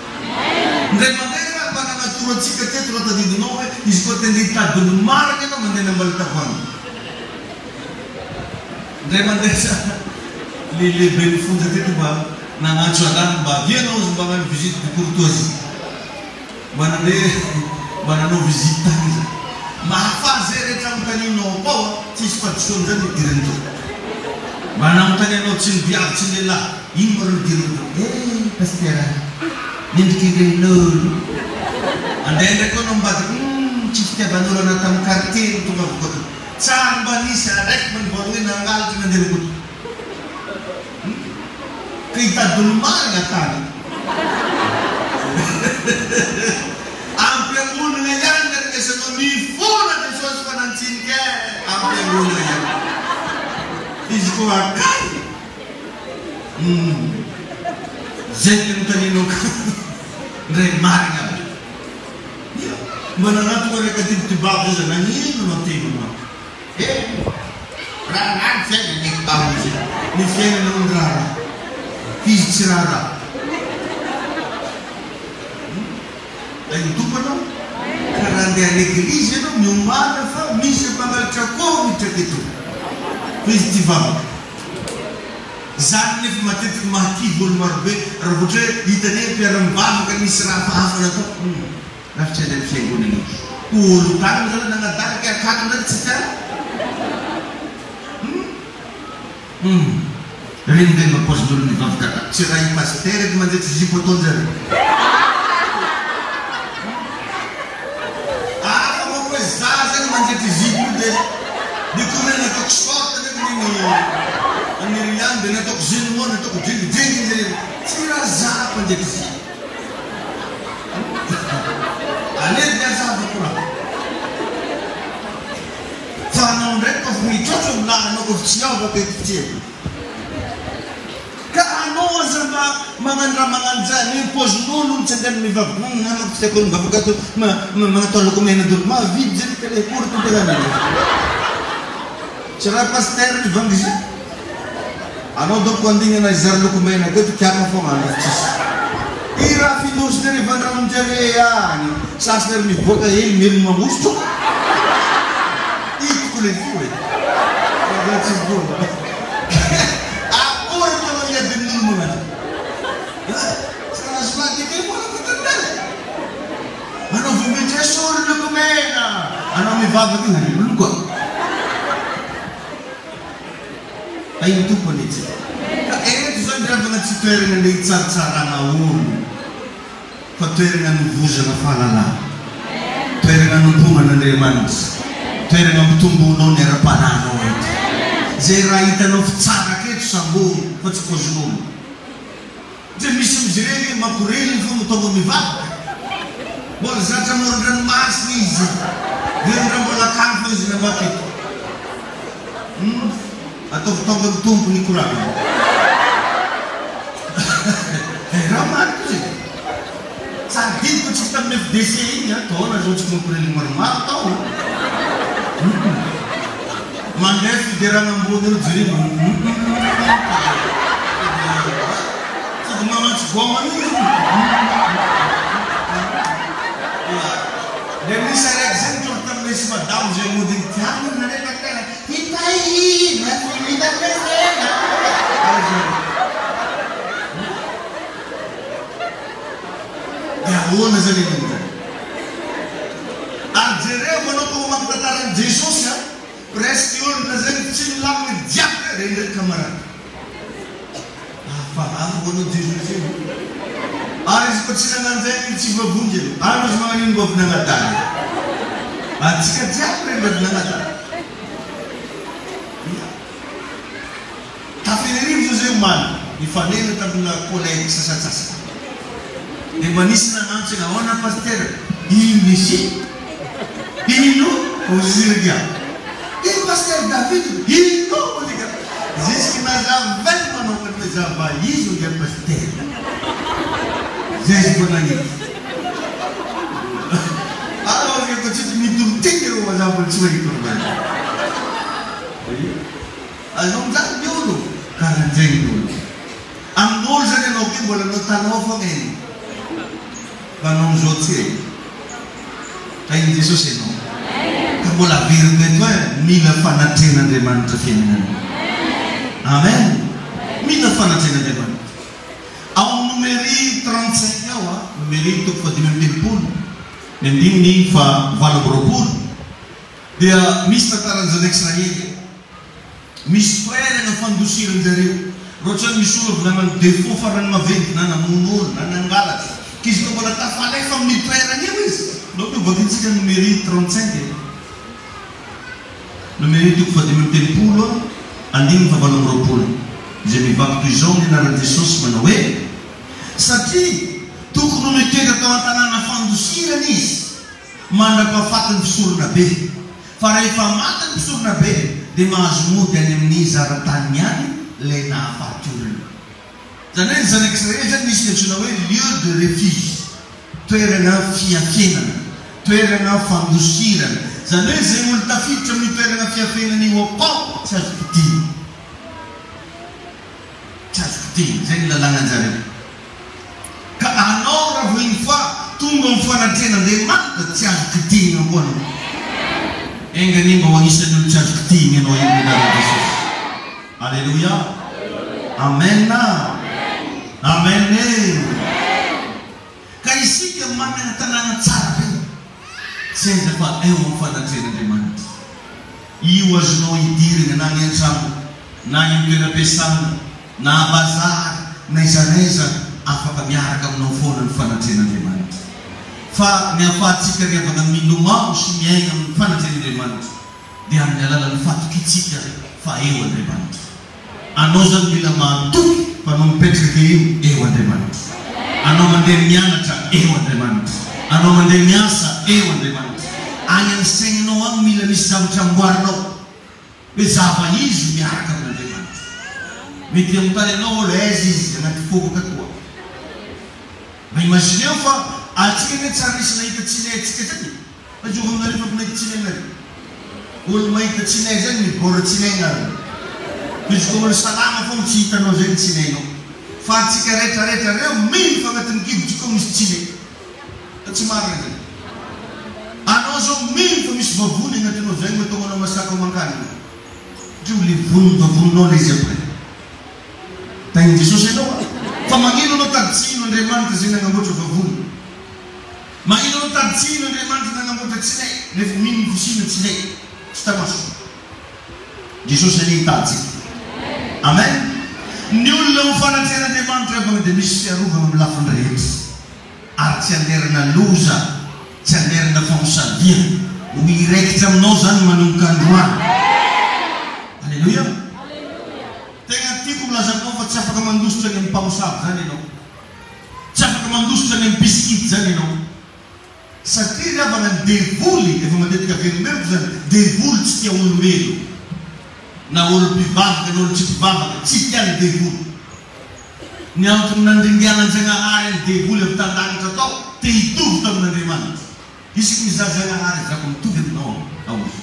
Indray mandeha raha mba nanatoro antsika teto raha tadidinao hoe izy koa te handeha hitady ny marina ianao mandeha any Ambalotavoahangy. Indray mandeha za le lehiben'ny fonja teto mba nagnantso anah mba avia anao izy mba hagnano visite de courtoisie. Mba nandeha mba nanao visite tany izy. Mahafaly zay rehetra anontanianao ao a, tsisy fahadisoana zany nidirany tao. Mba nanontany anao tsy ny viavy tsy ny lehilahy, ino ma reo nidirany tao? Eh pasitera a, mendrikendrehin'olo. Andeha ndray koa anao mivadika, humm tsy fitiavan'olo anah tamin'ny quartier no tongavako ato. Tsary mba nisy araiky mba nivoaroy nangalatra nandeha koto. Ka hitady olo marina tany. Ampiangonana ihany ny arenesanao mifona Jesosy fa nantsinika eh ampiangonana ihany. Izy koa akay. Humm. Zay ny anontanianao ka ndray marina aby. Ia. Mba nanantona reka tibotibabo zay za nagnino no teny manko. Eny, raharaha ny fiainana e! Ary izy, ny fiainana hono raharaha, f'izy tsy raharaha. Dia ny Tompo anao, ka raha handeha à l'église ianao, miomàna fa misy mpangalatra akoho miditra aketo, fa izy tia vavaka. Izany nefa matetiky mahakivy olo marobe, raha vao ohatra hoe hitany hoe mpiara-mivavaka nisy raha hafahafa natao. Hum. Lafitra ilay fiangonana io. Olo tany zany nagnadala ke akato ndraiky tsy tiana. Hum. Hum. Regny ndray mba paozin'olo mivavaka ka. Tsy raha i pasitera edy manjetra zipo ataonjareo. Hafa manko hoe za zany manjetra zipo io de de koa hoe nataoko short ndraiky niny an'i Riano de nataoko jeune nataoko dringidringiny zay. Tsy raha za mpanjetra zipo. Aleo dia hazavako raha. Fa anao ndray koa fa mitrotro ny lalanao koa tsy ao va teto fitia. Ka anao aza mba magnano raha magnano zany io paozin'olo tsy andeha mivavaka hum namako tsy tiako mivavaka ato magnatao lokomena dolo mahavidy zany ka le akory tanterahana. Tsy raha pasitera mivangy zay. Anao donc andingana hizara loko mena teto kiaka fogna anao tsisy i raha findosiny ry vandramonjare agny sasany ary mivoaka hely meriny mangositra hitako le fo e fa tsy voa akory manao hiady amin'olo magnano tsy raha azo ady kely mbola fatanitany anao vao miditra esory loko mena anao mivavaka io loko Tahin'ny Tompo anie tsika. Ka eto zany ry havana tsy toerana ndeha hitsaratsarana olo fa toerana anovozana fahalalana. Toerana anompoana an'Andriamanitra. Toerana ampitomboanao ny ara-panahinao eto. Izay raha hitanao fa tsara aketo sambory fa tsy paozin'olo. Dia misy amin'izy ireny hoe makoreliny fa tonga mivavaka. Mbola zatra amoron-dranomasina izy. Velon-dra mbola akany foana izy namaky eto. Hum, ataovy tonga ny Tompo ny koragna. Eh, raha marina izy e. Tsy adidiko antsika tamin'ny FDC iny an, taona zao tsika makoreliny maromaro tao an. Hum. Mandeha fiderana ambony eo jereo hum. Sady mamatsy goma mihitsy hum. Dia nisy araiky zay nitory taminay sy madamo zay mody nitiavina nareo takala hitahiana sy mitafesena. Dia ahoana zany ianao amin'izay? Ary jereo manao koa mamaky tantaran'i Jesosy a, presque olona zay tsy milamina jiaby reny reny camarade. Hafahafa ho anao Jesosy io. Ary izy koa tsy nanan-jaigny tsy voavonjy aloha. Ary izy magnan'ino mba avy nagnadala. Antsika jiaby reny mba avy nagnadala. Ia. Tafenerivo zao zay omaly, nifanena tamina collègue sasantsasany. Dia mba nisy nagnantso hoe ahoana Pasitera? Ino izy? Ino? Hozy ry ingahy. Ino Pasitera David? Ino? Hozy ingahy. Jusque nazavaiko manokana hoe zava izy hoy ingahy Pasitera. Zay izy vao nahita. Ary hozy ingahy koa tsy mitory teny ireo vazaha mbola tsy mahita olombelona. Azonao mijaly ny olo? Karanjegny ny olo. Amin'olo zany anao ke mbola anao tanao fogna eny. Fa anao amizao tsy e. Tahin'i Jesosy enao. Ka mbola averiko eto eh, mila fanatrehan'Andriamanitra fiainananao. Amen. Mila fanatrehan'Andriamanitra. Ao amin'ny Nomery 35 ao a, Nomery toko faha-35, ny andininy faha 28, dia misy tantaran'ny zanak'Israely. Misy toerana fandosiran-jareo. Raha ohatra hoe misy olona avy nanano défaut farany maventy na namono olo na nangalatra, ka izy koa mbola tafalefa amin'io toerana io izy. Ndao aloha vakintsika Nomery 35 e. Nomery toko faha-35 andininy faha-28, izay mivaky toy izao amin'ny anaran'i Jesosy manao hoe, Satria tokony ho nitoetra tao an-tanàna fandosirana izy, mandra-pahafatin'ny mpisoronabe. Fa rehefa maty ny mpisoronabe, dia mahazo mody any amin'ny zara-taniny ihany ilay nahafaty olona. Izany hoe ny zanak'Israely izany misy ny antsoina hoe lieu de refuge, toerana fiafenana, toerana fandosirana. Izany hoe izay olona tafiditra amin'io toerana fiafenana io akao tsy azo kitihina. Tsy azo kitihina. Izay ny lalànan-jareo. Ka anao raha vao une fois tonga amin'ny fanatrehan'Andriamanitra tsy azo kitihina koa anao. Enga anie mba ho anisan'ny olo tsy azo kitihina ianao io amin'ny anaran'i Jesosy. Aleloia. Amen. Amen e. Ka isika manana tanàna tsara be. Tsy aiza fa eo amin'ny fanatrehan'Andriamanitra. Io azonao idirana na any an-trano na any amin'ny toeram-piasana na bazary n'aiza n'aiza afaka miaraka aminao foana ny fanatrehan'Andriamanitra. Fa ny ahafahantsika ry havana milomano sy miaina amin'ny fanatrehan'Andriamanitra dia amin'ny alalan'ny fatokiantsika fa eo Andriamanitra. Anao zany mila mahatoky fa anao mipetraka eo, eo Andriamanitra. Anao mandeha mianatra, eo Andriamanitra. Anao mandeha miasa, eo Andriamanitra. Any amin'ny saignanao any mila misy zavatra amboarinao. Hoe zava izy miaraka amin'Andriamanitra. Mety hanontany anao olo aiza izy anaty fôka toa. Mba imagineo fa antsika anie tsary nisy nahita tsinay antsika zany e. Fa zovy aminareo fa mahita tsinay nareo. Olo mahita tsinay zany mibôra tsinay nareo. Izy koa olo salama fogna tsy hitanao zay ny tsinainao. Fa antsika retraretra reo mino fa agnatin'ny kibotsika ao misy tsinay. Fa tsy marina zay. Anao zao mino fa misy vavony agnatinao zay mahatonga anao masaka mankany. Satria ho levonin'ny vavoninao le izy après. Tahin'i Jesosy ianao a. Fa magnino anao tady tsy hino Andriamanitra zay nagnamboatra vavony. Magnino anao tady tsy hino Andriamanitra nagnamboatra tsinay nefa mino ny fisiana tsinay tsy hita maso. Jesosy anie hitahy antsika. Amen. Ny olona ho fanatrehan'Andriamanitra havana dia misy fiarovana amin'ny lafiny rehetra. Ary tsy anderana loza. Tsy hamerina famosaviana. Ho hiraikitra aminao izany manomboka androany. Aleloia. Tegna tiako milaza aminao fa tsy afaka mandositra any amin'ny mpamosavy izany ianao. Tsy afaka mandositra any amin'ny bisikity izany ianao. Satria ry havana ny devoly, efa matetika averimberiko izany, devoly tsy tia olombelo. Na olom-pivavaka na olon-tsy mpivavaka, tsy tia ny devoly. Ny antony nandringanan-Jagnahary ny devoly avy tan-danitra tao, te hitovy tamin'Andriamanitra. Isaky mizaha Zagnahary zako mitovy aminao aho ozy.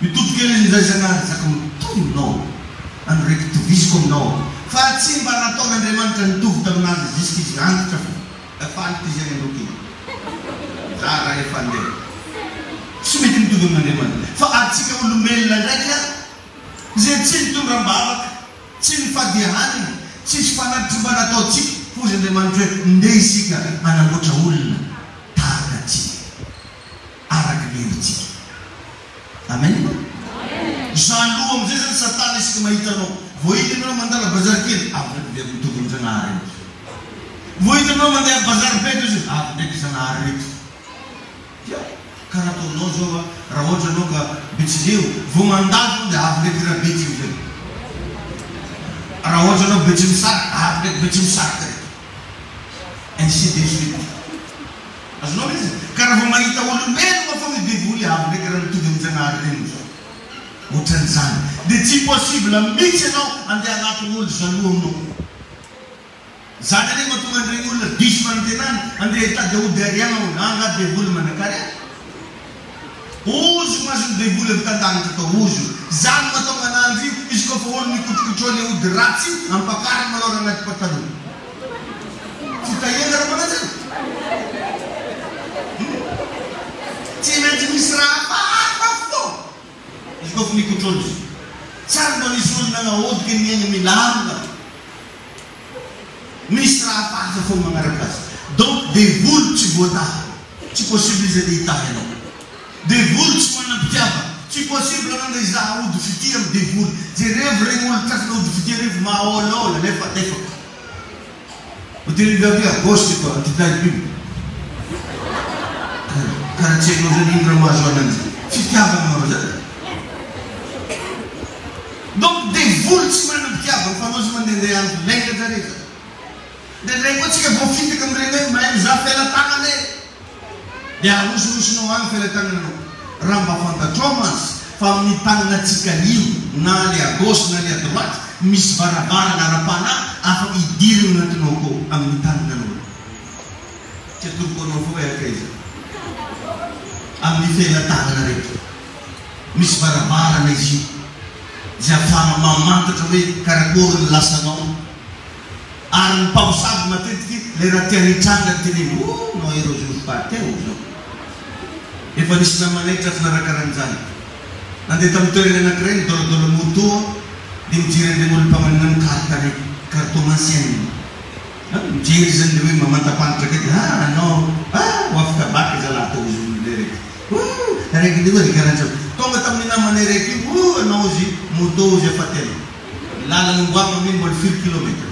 Mitovy kely izy mizaha Zagnahary zako mitovy aminao aho. Andro raiky toviziko aminao aho. Fa tsy mba nataon'Andriamanitra nitovy taminazy jusque izy antitra fo. Efa antitra izy any andro kely. Za raha efa andeha. Tsy mety mitovy amin'Andriamanitra. Fa antsika olombelona ndraiky an, izay tsy nitondra am-bavaka. Tsy nifady hanina, tsisy fanatitra mba nataontsika, hozy Andriamanitra hoe, Ndeha isika hanamboatra olona tahaka antsika, araka ny endritsika. Amen. Jaloux amin'izay zany satana isaka mahita anao. Vao hitany ianao mandala bazary kely, avy ndraiky dia mitovy amin-janahary reto. Vao hitany ianao mandeha bazary be toy izay, avy ndraiky zanahary reto. Dia karaha ataonao zao a, raha ohatra anao ka betsileo, vao mandalo zao dia avy ndraiky rabetsy amizay. Raha ohatra anao betsimisaraka, avy ndraiky betsimisaraka reto. Ainsi de suite. Azonao ve izy? Ka raha vao mahita olombelogna foagna i devoly avy ndraiky raha mitovy amin-janahary regny zao. Ohatran'izany. Dia tsy possible mitsy ianao andeha agnatin'olo jaloux aminao. Zany anie mahatonga an'ireny olona diso fanantenana andeha hitady aody ariana hono, angaha devoly manankarena? Ozogno azon'ny devoly avy tan-danitra tao, ozogno. Zany mahatonga ananjy io, izy koa fa olo mikotrokotroa le ody ratsy io, ampakariny malôha raha anaty pataloha. Fitahiana raha manao zany? Hum. Tsy maintsy misy raha hafahafa foana. Izy koa fa mikotrolo izy. Tsary mba nisy olona nahodika niaigna milamina. Misy raha hafahafa foana magnaraka azy. Donc devoly tsy voatahy. Tsy possible izy andeha hitahy anao. Devoly tsy manam-pitiavana. Tsy possible anao andeha hizaha ody fitia am devoly. Jerevo regny olo tratran'ny ody fitia regny fa mahaolaola nefa alefako. Hoteneniko avy à gauche c'est quoi anti-taille pub. Karaha tsy hainao zany ino raha mahazo ananjy. Fitiavana manao zany. Donc devoly tsy manam-pitiavana fa anao zay mandehandeha any lainga zare zany. Indraindray koa tsika voafitaka amin'ireny hoe mahay mizaha felatanana e! Dia arosirosonao any felatanananao. Raha mba fantatrao mantsy fa amin'ny tananantsika io na le à gauche na le à droite misy varavarana ara-panahy afaka idirana anatinao koa amin'ny tanananao io. Tsy atoroko anao foa hoe hatraiza. Amin'ny felatanana rehetra. Misy varavarana izy io izay ahafahana mamantatra hoe karakory ny lasanao. Ary ny mpamosavy matetiky le raha tiany hitranga ny teneny oh non ireo jour pas teo zao. Efa nisy namanay tratry narakaran'izany. Nandeha tamin'ny toerana anakiray nidôladôla moto aho dia mijery an'ireny olona mpamanana carte ireny, cartomancienne. An, mijery izy zany dia hoe mamantapantra akaiky ah non ah ho afaka bac zalahy teo izy olona raiky. Ouh raiky ndray ozy karaha an'izao. Tonga tamin'ny namanay raiky io ouh anao ozy moto ozy efa telo. Lalana omboagna amin'iny mbola firy kilomètre?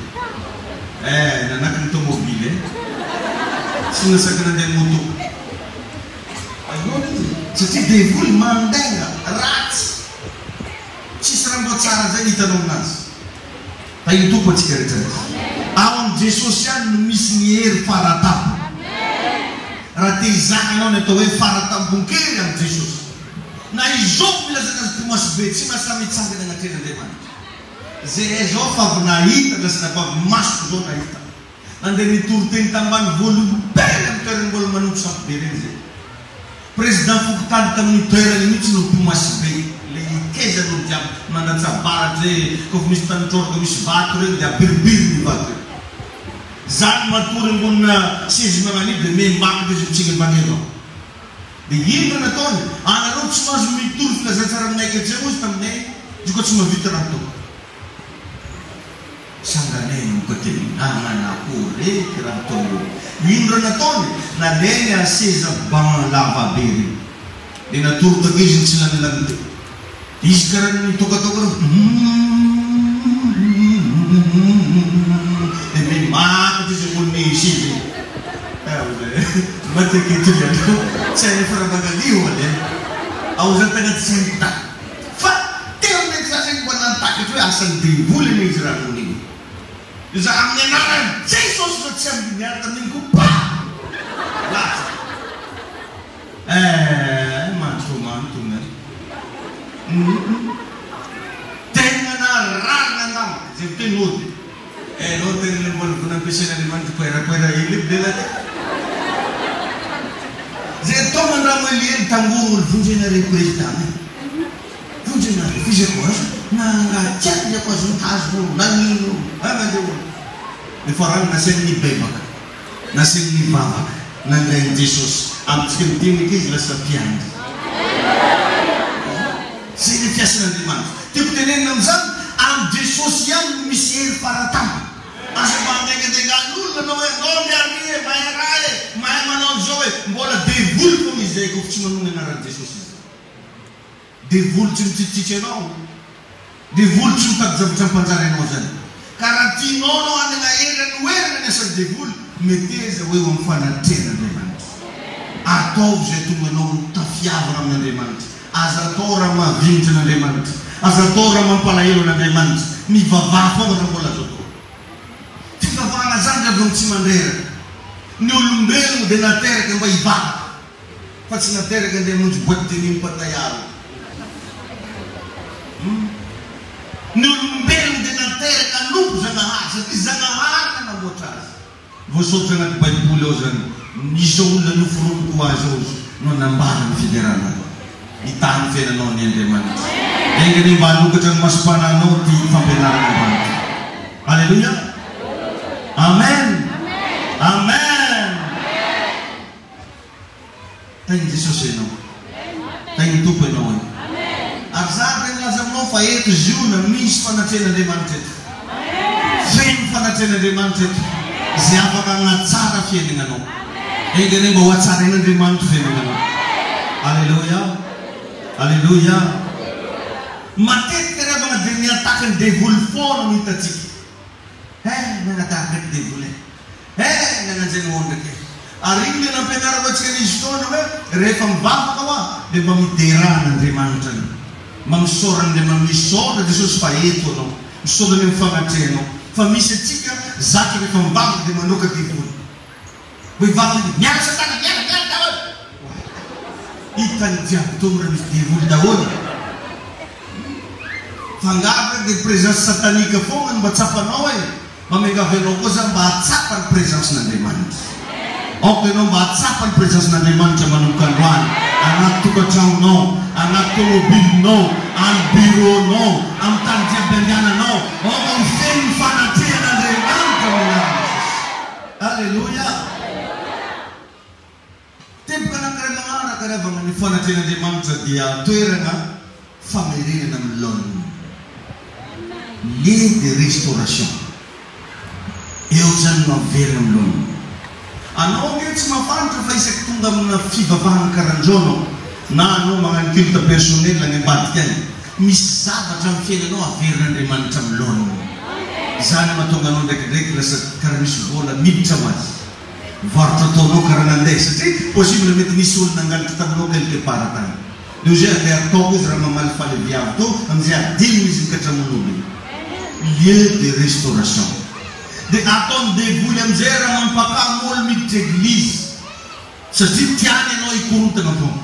Eh, nanaky ny tomobile eh. Tsy nasaky nandeha moto. Azonao izy? Satria devoly mandainga, ratsy. Tsisy raha mba tsara zay ny hitanao aminazy. Tahin'ny Tompo antsika rehetra rehetra. Ao amin'i Jesosy ihany no misy ny hery faratampony. Raha te hizaha anao ny atao hoe faratampon-kery amin'i Jesosy. Na i Job milazaka azy mpimasy be tsy mahasahy mitsangana anatrehan'Andriamanitra. Zehe zao fa avy nahita na sy navavy masoko zao nahita. Nandeha nitory teny tambanivolo be amin'ny toerana mbola manompo sampy be reny zay. Président fokontany tamin'io toerana io mihitsy no mpimasy be. Le ikezan'olo jiaby mandatsa-baratra e, kôfa misy tany trôraka misy vato reny de abiribiry ny vato io. Zany matory ambonina sezy magnan'io de membaka izy mitsingebaneva. Dia inona no nataony? Anareo tsy mahazo mitory filazantsara aminay chrétien hozy taminay izy koa tsy mahavita raha ataoko. Sanganehiko dia namana akory reky raha ataonareo. Ino raha nataony? Nalainy ary seza banc lava be reny. Dia natoro takizy ny tsy lanilany teo. Dia izy karaha nitokatoka reo humm dia mimakatra izy ambony seza iny. Mba te ankehitriny ianao tsy hay efa Ramagali ho'a le ao zany tagnaty sainiko ta. Fa teo ndraiky za zegny mba nantakatra hoe asan'ny devoly anie izy raha nony igny. Za amin'ny anaran'i Jesosy za tsy amby miaraka amin'igny koa pa! Latsaka. Eh mandry tomany tonga eh. Humm. Tegna narary nangamba zay miteny ody. Eh anao tegna le mbola vao nampiasain'Andriamanitra koerakoera hely io lela ty. Zay tonga andramo helihely tangoro olo vonjenareo président eh. Vonjenareo f'izy koa aza nangatsiaka izy koa azo mitazona olo nagnino olo nagnanjy olo. Ny farany nasainy nibebaka. Nasainy nivavaka nandray an'i Jesosy. Amintsika midinika izy lasa mpiandry. Izay ilay fiasan'Andriamanitra. Tiako tenenina amin'izany, amin'i Jesosy ihany no misy hery faratampony. Aza mba andaingandaingan'olona anao hoe andao miarmy e, mahay raha e, mahay manao an'izao e. Mbola devoly foana izy izay koa tsy manonona ny anaran'i Jesosy izy. Devoly tsy mitsitsitsy anao. Devoly tsy mitady zavatra hampanjary anao zany. Ka raha tianao anao hanana hery hanoherana ny asan'ny devoly, meteza ho eo amin'ny fanatrehan'Andriamanitra. Ataovy izay tonga anao ho tafiavina amin'Andriamanitra. Aza atao raha mahavinitra an'Andriamanitra. Aza atao raha mampalahelo an'Andriamanitra. Mivavaha foana raha mbola azo atao. Fivavahana zany ry havana tsy mandreraka. Ny olombelona dia nateraka mba hivavaka. Fa tsy nateraka andeha hamonjy boite de nuit Pattaya ro. Hum. Ny olombelona dia nateraka hanompo Zagnahary satria Zagnahary nanamboatra azy. Voasoratra anaty baiboly ao zany, izao olona noforoniko ho ahy zao izy no hanambara ny fiderana ahy. Hitahy ny fiainanao anie Andriamanitra. Enga anie mba hanokatra ny masom-panahinao ity fampianarana androany ity. Alléluia. Amen. Amen. Tahin'i Jesosy ianao. Tahin'ny Tompo ianao e. Ary za dia milaza aminao fa eto Ziona misy fanatrehan'Andriamanitra eto. Feno fanatrehan'Andriamanitra eto. Izay afaka hanatsara fiainagnanao. Enga anie mba ho hatsarain'Andriamanitra fiainagnanao. Aleloia. Aleloia. Matetika ry havana dia ny attaque ny devoly foana no hitantsika. Eh, nangatahako eto devoly e. Eh! Nananjay ny ondrika e! Ary iny le nampianarako antsika nisy fotoana hoe rehefa mivavaka hoa dia mba miderà an'Andriamanitra aloha. Mba misaora an'Andriamanitra, misaotra Jesosy fa eto anao, misaotra ny amin'ny fanatrehanao. Fa misy antsika zatra rehefa mivavaka dia mandroaka devoly. Mba hivavaka dia miala satana, miala, miala daholo! Hitan'ny jiaby tao raha misy devoly daholo e! Fa angaha ve dia présence satanique foagna no mba tsapanao e? Mba miangavy anao koa za mba hahatsapa ny présence n'Andriamanitra. Aoka ianao mba hahatsapa ny présence n'Andriamanitra manomboka androany, anaty tokantragnonao, anaty tomobilinao, any bureau-nao, amin'ny tany jiaby andehananao. Aoka ho feno ny fanatrehan'Andriamanitra amin'ny anaran'i Jesosy. Alléluia! Teboka anankiray magnaraka ry havagna ny fanatrehan'Andriamanitra dia toeragna famerenana amin'ny laoniny. Lieu de restauration. Eo zany no averina amin'ny laoniny. Anao ange tsy mahafantatra fa isaky tonga amina fivavahana karan'izao anao, na anao magnano culte personnel any ambadika any, misy zavatra amin'ny fiainanao averin'Andriamanitra amin'ny laoniny. Izany mahatonga anao ndraikindraiky lasa karaha misy vola miditra ho azy. Varotra ataonao karaha nandeha satria possible mety nisy olona nangalatra taminao quelque part tany. De ozy andeha ataoko izy raha mamalifaly viavy tô amizay adinony izy mikatramon'olo io. Lieu de restauration. De ataony devoly amizay raha mampakamo olo miditra eglise satria tiany ianao hikorontana foana.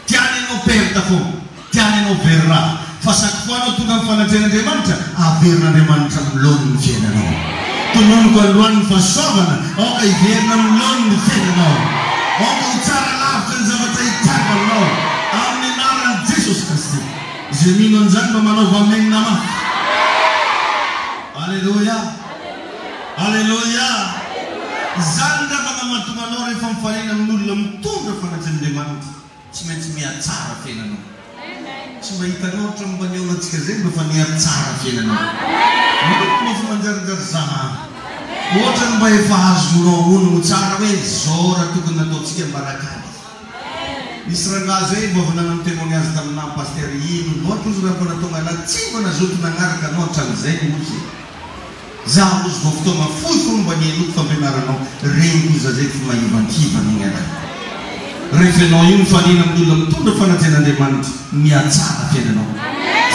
Tiany ianao perte foana. Tiany ianao very raha. Fa chaque fois anao tonga amin'ny fanatrehan'Andriamanitra, averin'Andriamanitra amin'ny laoniny ny fiainanao. Tononiko androany ny fahasoavana, aoka hiverina amin'ny laoniny ny fiainanao. Aoka ho tsara lavitra ny zavatra hitranga aminao, amin'ny anaran'i Jesosy Kristy. Izay mino an'izany mba manaova amen mafy. Aleloia. Aleloia. Izany angamba no mahatonga anao rehefa mifanena amin'olona mitondra fanatrehan'Andriamanitra. Tsy maintsy mihatsara fiainanao. Tsy mba hitanao hatramin'ny mba nihaonantsika izay mba fa nihatsara fiainanao. Miloko mba fa manjarinjary zahana. Ohatrany mba efa azonao onogno tsara hoe zao raha tokony nataontsika mba rakady. Nisy rangahy zay mba avy nanano témoignage taminah Pasteur ino loatra ozy raha mbola tonga anah tsy mba nazoto nagnaraka anao hatramin'izay ozy. Za ozy vao fotoagna fohy fô mba nihainoako fampianaranao regniko ozy za zay fa maivankivana igny anah. Rehefa ianao io mifanena amin'ny olona mitondra fanatrehan'Andriamanitra, mihatsara fiainanao.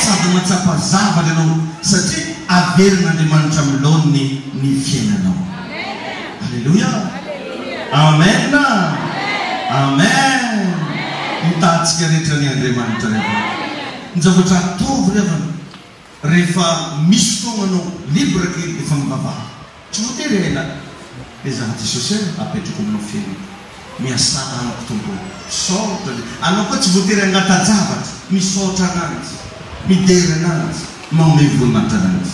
Sady mahatsapa zavatra ianao satria averin'Andriamanitra amin'ny laoniny ny fiainanao. Aleloia! Amen! Amen! Hitahantsika rehetra anie Andriamanitra ry havana. Ny zavatra ataovy ry havana, rehefa misy fotoagna anao libre kely dia efa mivavaha. Tsy voatery ela dia za Jesosy e, apetrako aminao fiainako. Miasà amiko Tompo ô. Misaotra le. Anao koa tsy voatery hangata-javatra. Misaotra ananjy. Midera ananjy. Manome voninahitra ananjy.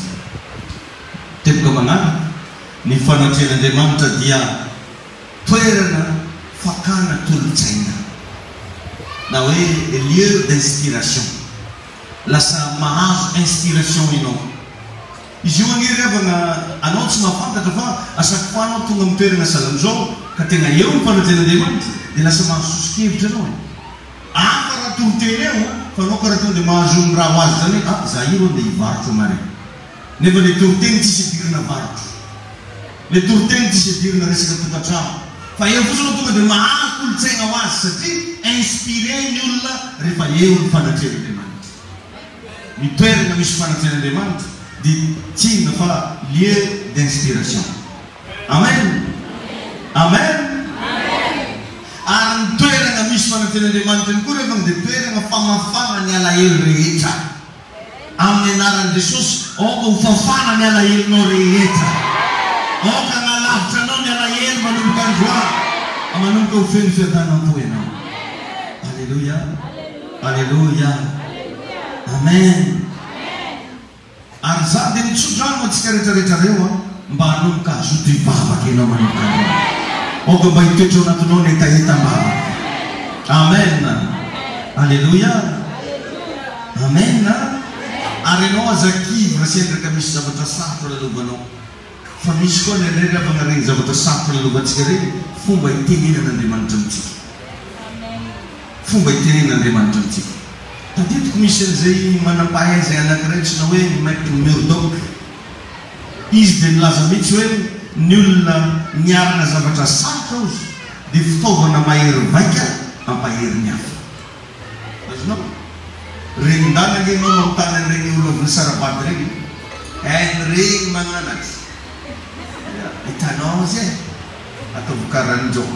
Teboka manaraka, ny fanatrehan'Andriamanitra dia toerana fakana tolo-tsaina na hoe lieu d'inspiration. Lasa mahazo inspiration ianao. Izy io anie ry havana anao tsy mahafantatra fa à chaque fois anao tonga amin'ny toerana sahala amin'izao ka tena eo ny fanatrehan'Andriamanitra dia lasa mahazo soso-kevitra anao e. Hafa raha toriteny eo fa anao karaha tonga dia mahazo ny raha ho azy izany hoe ah za io ro andeha hivarotra mare. Nefa le toriteny tsisy idirana varotra. Le toriteny tsisy idirana resaka tokantrano. Fa eo fotsiny anao tonga dia mahazo kolontsaina ho azy satria inspiré ny olona rehefa eo ny fanatrehan'Andriamanitra. Ny toerana misy fanatrehan'Andriamanitra dia tsy inona fa lieu d'inspiration. Amen! Amen! Ary ny toerana misy fanatrehan'Andriamanitra ihany koa rehefa dia toerana famafana ny alahelo rehetra. Amin'ny anaran'i Jesosy, aoka ho fafana ny alahelonao rehetra. Aoka hanalavitra anao ny alahelo manomboka androany. Manomboka ho feno fiadanam-po ianao. Aleloia. Aleloia. Amen. Ary za dia mitsodrano antsika rehetra rehetra reo an, mba hanomboka hazoto hivavaka ianao manomboka androany. Aoka mba hitoetra ao anatinao ny hetahetam-bavaka. Amen. Aleloia. Amen. Ary ianao aza kivy raha sendra ka misy zavatra sarotra lalovanao. Fa misy koa indraindray ry havana ireny zavatra sarotra lalovantsika ireny, fomba itenenan'Andriamanitra amintsika. Fomba itenenan'Andriamanitra amintsika. Tadidiko misy an'izay manam-pahaizana anankiray antsoina hoe McMurdock. Izy dia nilaza mihitsy hoe ny olona niarina zavatra sarotra hozy dia fitaovana mahery vaika hampahery ny hafa. Azonao? Renin-dala ange ianao manontany an'ireny olona avy nisara-bady ireny e! Hain'ireny magnanatra. Ya, hitanao azy e! Ataovy karahan'izao.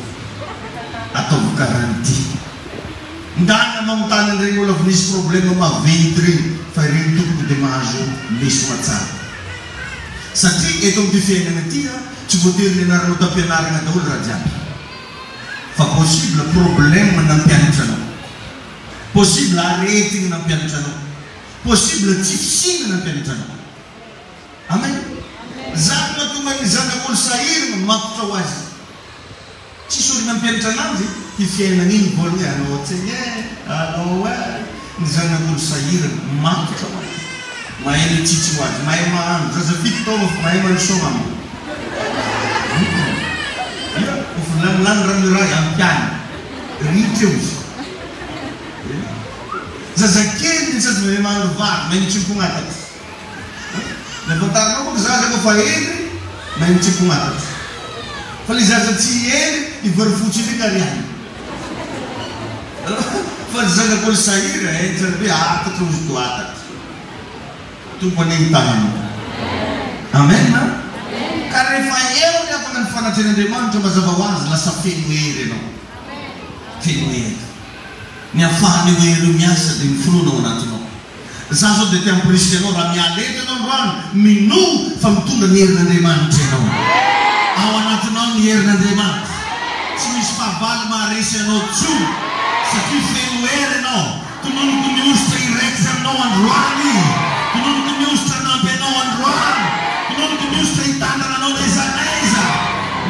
Ataovy karahan'ity. Ndana manontany an'ireny olona avy nisy problème maventy ireny fa ireny tompoko dia mahazo lesona tsara. Satria eto amin'ity fiainana ity an, tsy voatery nianaranao tam-pianarana daholo raha jiaby. Fa possible problème nampianatra anao. Possible aretigny nampianatra anao. Possible tsy fisiana nampianatra anao. Amen. Zany mahatonga ny zanak'olo sahirana matotra ho azy. Tsisy olo nampianatra ananjy ty fiainana iny voalohany hoe alou tsegny e, alou e. Ny zanak'olo sahirana matotra ho azy. Mahay mitsitsy ho azy, mahay mahandro, zaza fito taona fa mahay mandroso aminy. Ia, kofa lany lany rano iray ampiany. Ritra eo izy. Ia. Zazakely ny sady mahay mahandro vary, mahay mitsimpona atatra. Ilay fantarinao manko zaza koa fa hendry mahay mitsimpona atatra. Fa le zaza tsy hendry i vary fotsy ndraiky ariany. Fa ny zanak'olo sahira henjana be atatra ozy do atatra. Tompo anie hitahy anao. Amen a! Ka rehefa eo ry havana ny fanatrehan'Andriamanitra mazava ho azy lasa feno hery ianao. Feno hery. Ny ahafahan'io hery io miasa dia ny finoana ao anatinao. Za zao dia te hamporisika anao raha miala eto ianao androany, minoa fa mitondra ny herin'Andriamanitra ianao. Ao anatinao ny herin'Andriamanitra. Tsy misy fahavalo maharesy anao tsony satria feno hery ianao. Tononiko ny hosotra hiraikitra aminao androany. Tononiko ny hosotra hanampy anao androany. Tononiko ny hosotra hitantana anao n'aiza n'aiza.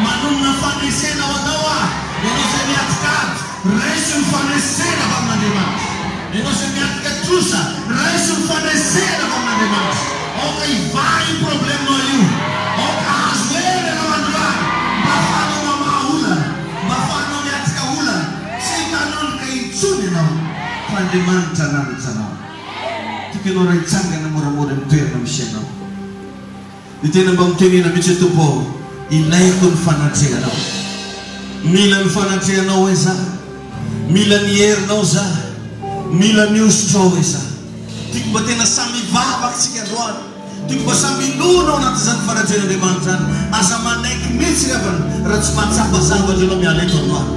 Manonona fandresena ho anao aho, ianao izay miadikady. Raiso ny fandresena avy amin'Andriamanitra. Ianao izay miatrika trosa, raiso ny fandresena avy amin'Andriamanitra. Aoka hivaha io problème-nao io. Aoka hahazo hery ianao androany mba hahafahanao mamaha olana, mba hahafahanao miatrika olana. Tsy hitanondrika intsony ianao fa Andriamanitra hananatra anao. Tiako ianao raha hitsangana moramora amin'ny toerana misy anao. Ny tena mba mitenena mihitsy hoe Tompo ô, ilaiko ny fanatrehanao. Mila ny fanatrehanao hoe za. Mila ny herinao za. Mila ny hosotrao re za. Tiako mba tena samy hivavaka tsika androany. Tiako mba samy hilona ao anatin'izany fanatrehan'Andriamanitra izany. Aza manaiky mihitsy ry havana raha tsy mahatsapa zavatra ianao miala eto androany.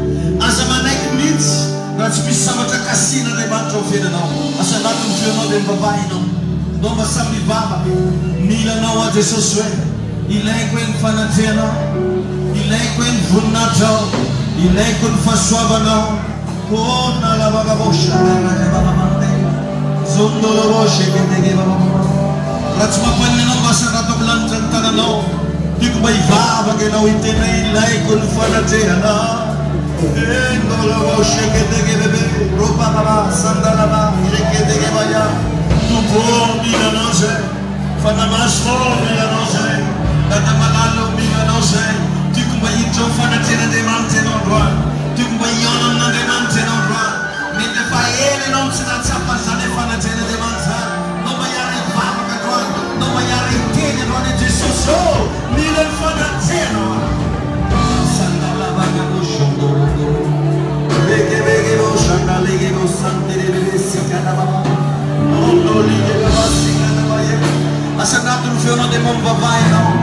Aza manaiky mihitsy raha tsy misy zavatra kasihin'Andriamanitra ao fiainanao. Asa anatin'ny feonao dia mivavaha ianao. Ndao mba samy hivavaka. Mila anao aho Jesosy hoe. Ilaiko hoe ny fanatrehanao. Ilaiko hoe ny voninahitrao. Ilaiko ny fahasoavanao. Raha tsy mampanina anao mba asandrato amin'ny lanitra ny tananao. Tiako mba hivavaka ianao hiteny hoe ilaiko ny fanatrehanao. Tompo ô, mila anao izahay. Fanahy Masina ô, mila anao izahay. Dada malala ô, mila anao izahay. Tiako mba hiditra ao fanatrehan'Andriamanitra ianao androany. Tiako mba hihaona amin'Andriamanitra ianao androany. Mety efa ela ianao no tsy nahatsapa an'izany hoe fanatrehan'Andriamanitra izany. Ndao mba hiara-hivavaka androany. Ndao mba hiara-hiteny androany hoe, Jesosy ô, mila ny fanatrehanao aho. Asandrato ny feonao dia mba mivavaha ianao.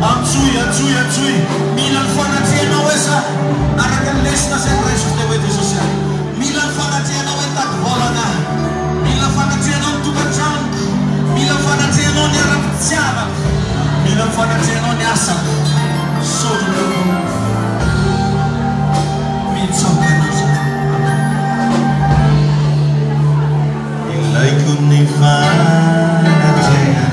Antsoy, antsoy, antsoy. Mila ny fanatrehanao hoe za. Araka ny lesona izay noraisiko teo hoe Jesosy ahy. Mila ny fanatrehanao hoe tady volana aho. Mila ny fanatrehanao ny tokantranoko. Mila ny fanatrehanao ny ara-pitiavako. Mila ny fanatrehanao ny asako. Misaotra Tompo. Mitsaoka anao zahay. Ilaiko ny fanatrehanao.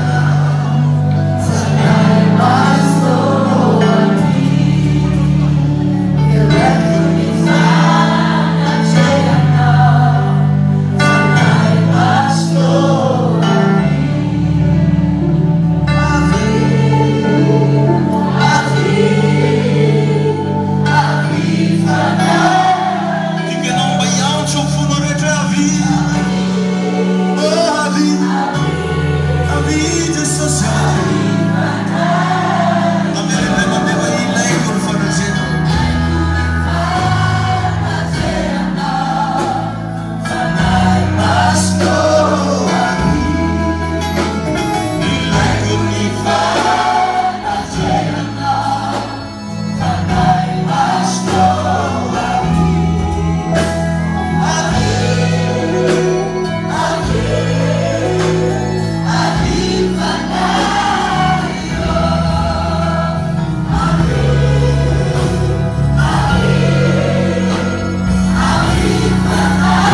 Tiako ianao mba hiantso amin'ny fonao rehetra hoe avia, oh avia, avia Jesosy avia. Amen indray mandeha hoe ilaiko ny fanatrehanao. Fanahy Masina ô avia. Ilaiko ny fanatrehanao. Fanahy Masina ô avia. Avia, avia, avia Fanahy ô. Avia, avia, avia Fanahy.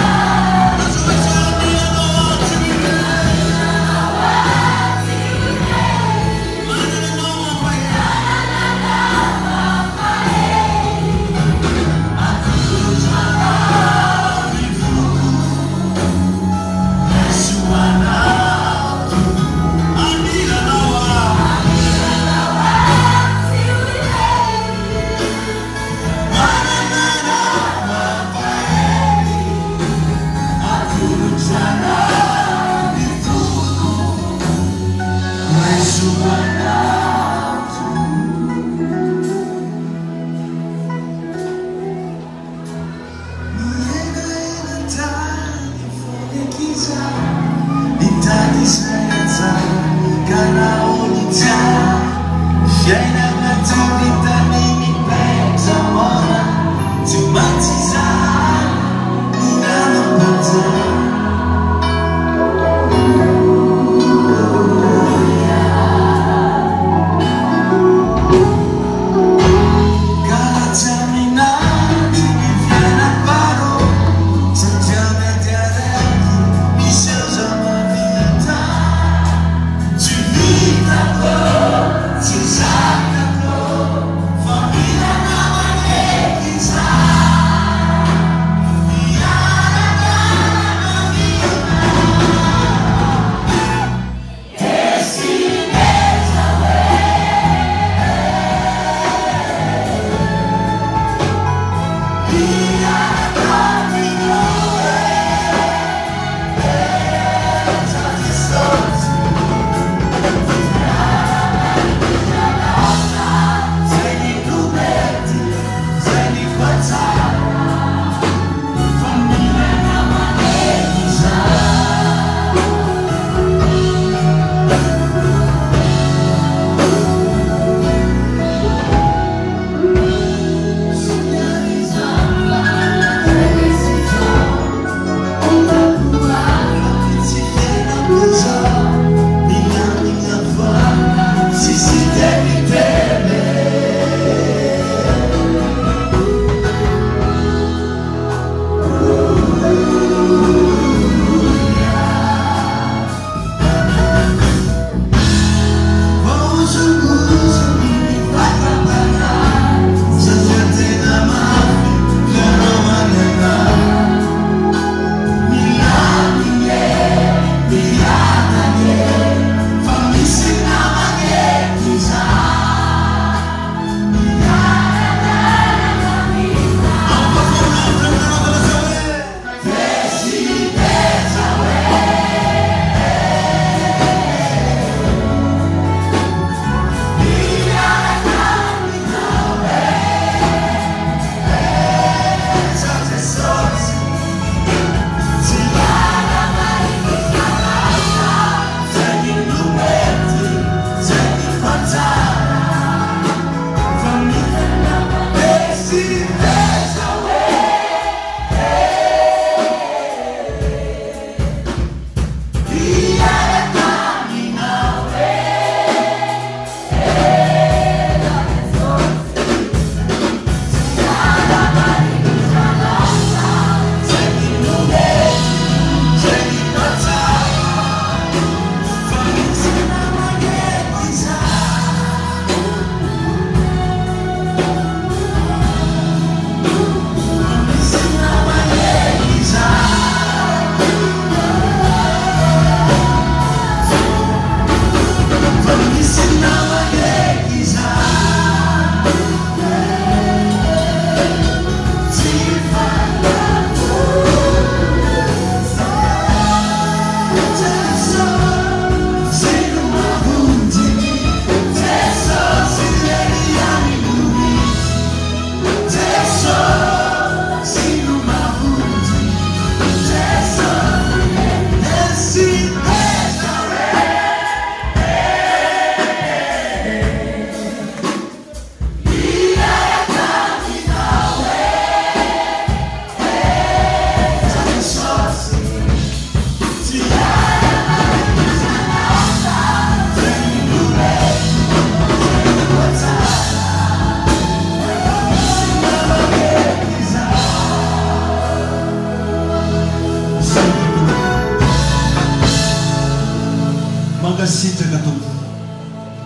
Mankasitraka Tompo.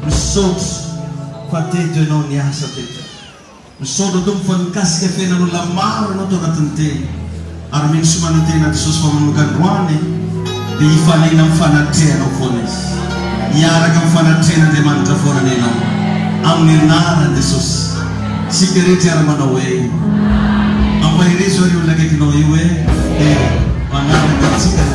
Misaotra fa teto Ianao niasa teto. Misaotra Tompo fa nikasika fiainan'olona maro Ianao tao anatin'ny teny. Ary mino sy manantena Jesosy fa manomboka androany dia hifanena amin'ny fanatrehanao foana izy. Hiaraka amin'ny fanatrehan'Andriamanitra foana anie ianao. Amin'ny anaran'i Jesosy. Isika rehetra hiara-manao hoe, Ampaherezo ary io olona akaikinao io hoe, Manaraka antsika ny.